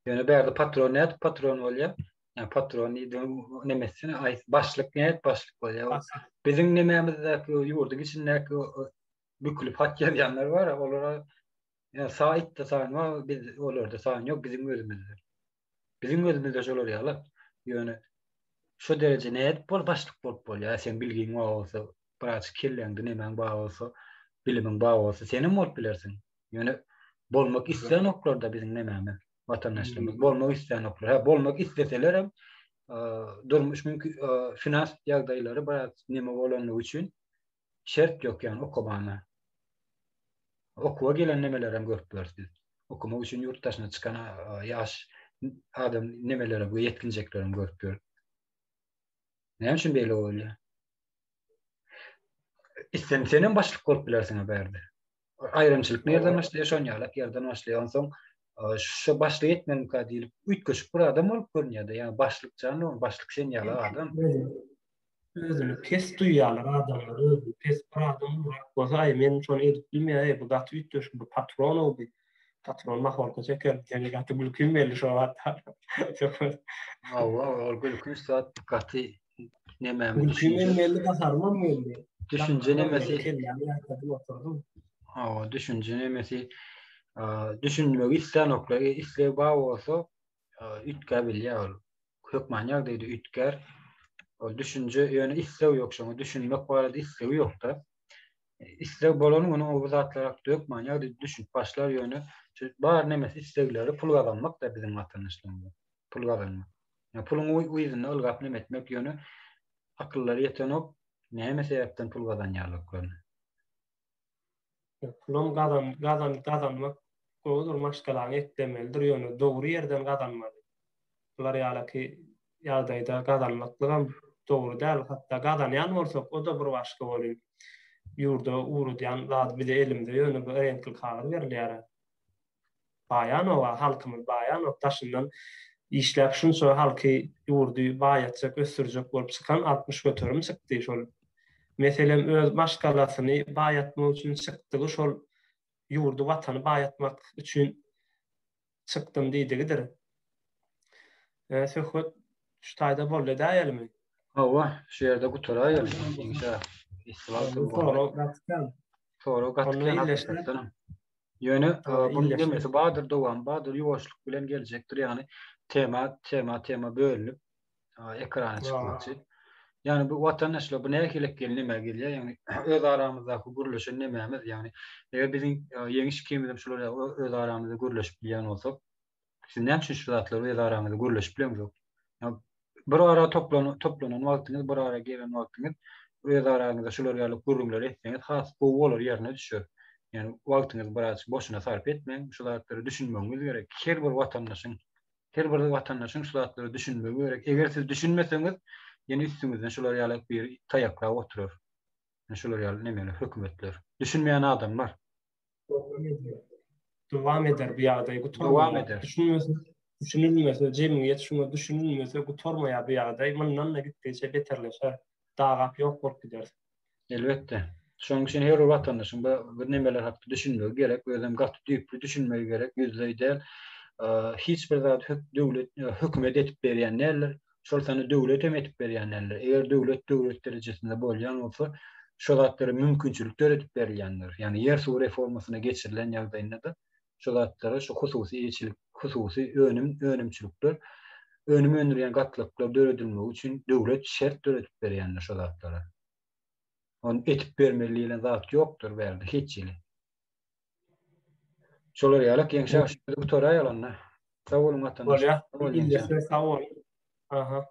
Ýöne bärde patron nädip patron bolýar? Ýa patron diýdi neme etsene, aý başlyk nädip başlyk bolýar? Biziň nemämizdäki ýurduň içindäki bükülip hat ýazýanlar bar, olara Ýa saýtda san bar, biz olarda san ýok, biziň özümizde. Biziň özümizde şolar ýaly. Ýöne şu dereje nädip bol başlyk bolup bolýar? Sen bilgiň bar bolsa. Birazjyk kelläňde nemäň bar bolsa, bilimiň bar bolsa senem bolup bilersiň. Ýöne bolmak islänoklar-da biziň nemämiz, watandaşlarymyz bolmak islänoklar. Hä, bolmak isleselerem durmuş mümkin finans ýagdaýlary biraz neme bolanlygy üçin şert ýok ýagny okamana. Okuwa gelen nemelerem görüp bileris biz. Okamak üçin ýurt daşyna çykan ýaş adam nemelerem we ýetginjeklerem görüp ýörüs. Näme üçin beýle bolýar? Islen senem başlyk bolup bilersiň bärde. Aýrymçylyk nirden başlaýar? Şon ýalak ýerden başlaýar. Onsoň şu başlyk etmenimka diýlip üýtgeşik bir adam bolup görünýär-de. Ýagny başlyk jan, başlyk sen ýaly adam. Özüni pes duýýarlar adamlar, özüni pes bir adam ulurak bolsa, aý men şony edip bilmeýän, eý bu gaty üýtgeşik bu patron-ow bu. Patron mahorka çeker diýen gaty gülkim geldi şo wagt. Hawa, ol gülkünç zat gaty Nemämi Gülküm hem geldi, gaharym geldi. Düşünje nemesi. Kellämi ýaýkadym oturdym. Hawa, düşünje nemesi düşünmegi islänoklar. Isleg bar bolsa, üýtgäp bilýär ol. Hökman ýagdaýda üýtgär. Ol düşünje, ýöne isleg ýok şoňa, düşünmek barada islegi ýok-da. Isleg bolan güni o bu zatlar hakda hökman ýagdaýda düşünip başlar, ýöne şu bar nemesi islegleri pul gazanmak-da biziň watandaşlarymyzyň. Pul gazanmak. Ýa puluň yzynda ylgap neme etmek ýöne akyllary ýetenok näme sebäpden pul gazanýarlyklaryny. Pulam gazan gazan gazanmak gowudyr maşgalaňy eklemelidir ýöne dogry ýerden gazanmaly. Bular ýalaky ýagdaýda gazanmaklygam dogry däl hatda gazanýan bolsak o-da bir başga welin ýurda ugradýan zady bize elimize ýöne bir reňkli kagyz berilýärä. Baýanok-a halkymyz baýanok daşyndan işläp şunça halky ýurdy baýatjak ösdürjek bolup çykan 60% çykdy şol meselem öz maşgalasyny baýatmak üçin çykdygy şol ýurdy watany baýatmak üçin çykdym diýdigidir. Söhbet şu taýda boldy edäýelimi? Hawa, şu ýerde gutaraýaly. Inşa. Sorag gaty kän. Sorag gaty kän hakykatdanam. Ýöne bu demesi bardyr, dowamy bardyr, ýuwaşlyk bilen geljekdir. Ýagny tema, tema, tema bölünip ekrana çykmakçy. Ýagny bu watandaşlar bu nähili gelin näme gelýär? Ýagny öz aramyzdaky gürleşen nemämiz? Ýagny eger biziň ýeňiş ikimizem şular ýaly öz aramyzda gürleşip bilýän bolsak, Siz näme üçin şu zatlary öz araňyzda gürleşip bileňzok? Bir ara toplan toplanan wagtyňyz, bir ara gelen wagtyňyz öz araňyzda şular ýaly gürrüňleri etseňiz has gowy bolar, ýerine düşer. Ýagny wagtyňyzy birazjyk boşuna sarp etmäň, şu zatlara düşünmegiňiz gerek. Her bir watandaşyň, her bir watandaşyň şu zatlara düşünmegi gerek. Eger siz düşünmeseňiz, ýene üstüňizden şular ýaly biri taýaklap oturar. Şular ýaly nemeler, hökümetler. Düşünmeýän adamlar. Dowam eder bu ýagdaý gutarmaýar. Dowam eder. Düşünmese, düşünilmese, jemgyýet şuňa düşünilmese gutarmaýar bu ýagdaý. Mundan-da gitdigiçe beterleşer. Dagap ýok bolup gideris. Elbetde. Şonuň üçin her bir watandaşyň bu bu nemeler hakda düşünmegi gerek. Özem gaty düýpli düşünmegi gerek, ýüzleý däl. Hiç bir zady hök döwlet hökümet edip berýän däldir. Şol sanda döwlet hem edip berýän däldir. Eger döwlet döwlet derejesinde bolýan bolsa, şo zatlara mümkinçilik döredip berilýändir. Ýagny ýer-suw reformasyna geçirilen ýagdaýynda-da şo zatlara şu hususy eýeçilik, hususy önüm önümçilikler, önüm öndürýän gatlaklar döredilmegi üçin döwlet şert döredip berýändir şo zatlara. Ony edip bermeli diýlen zat ýokdur bärde hiç hili. Şolar ýalak ýeňşe şu ýerde gutaraýaly onda. Sag boluň watandaşlar. Bolýar. Sag boluň. Aha.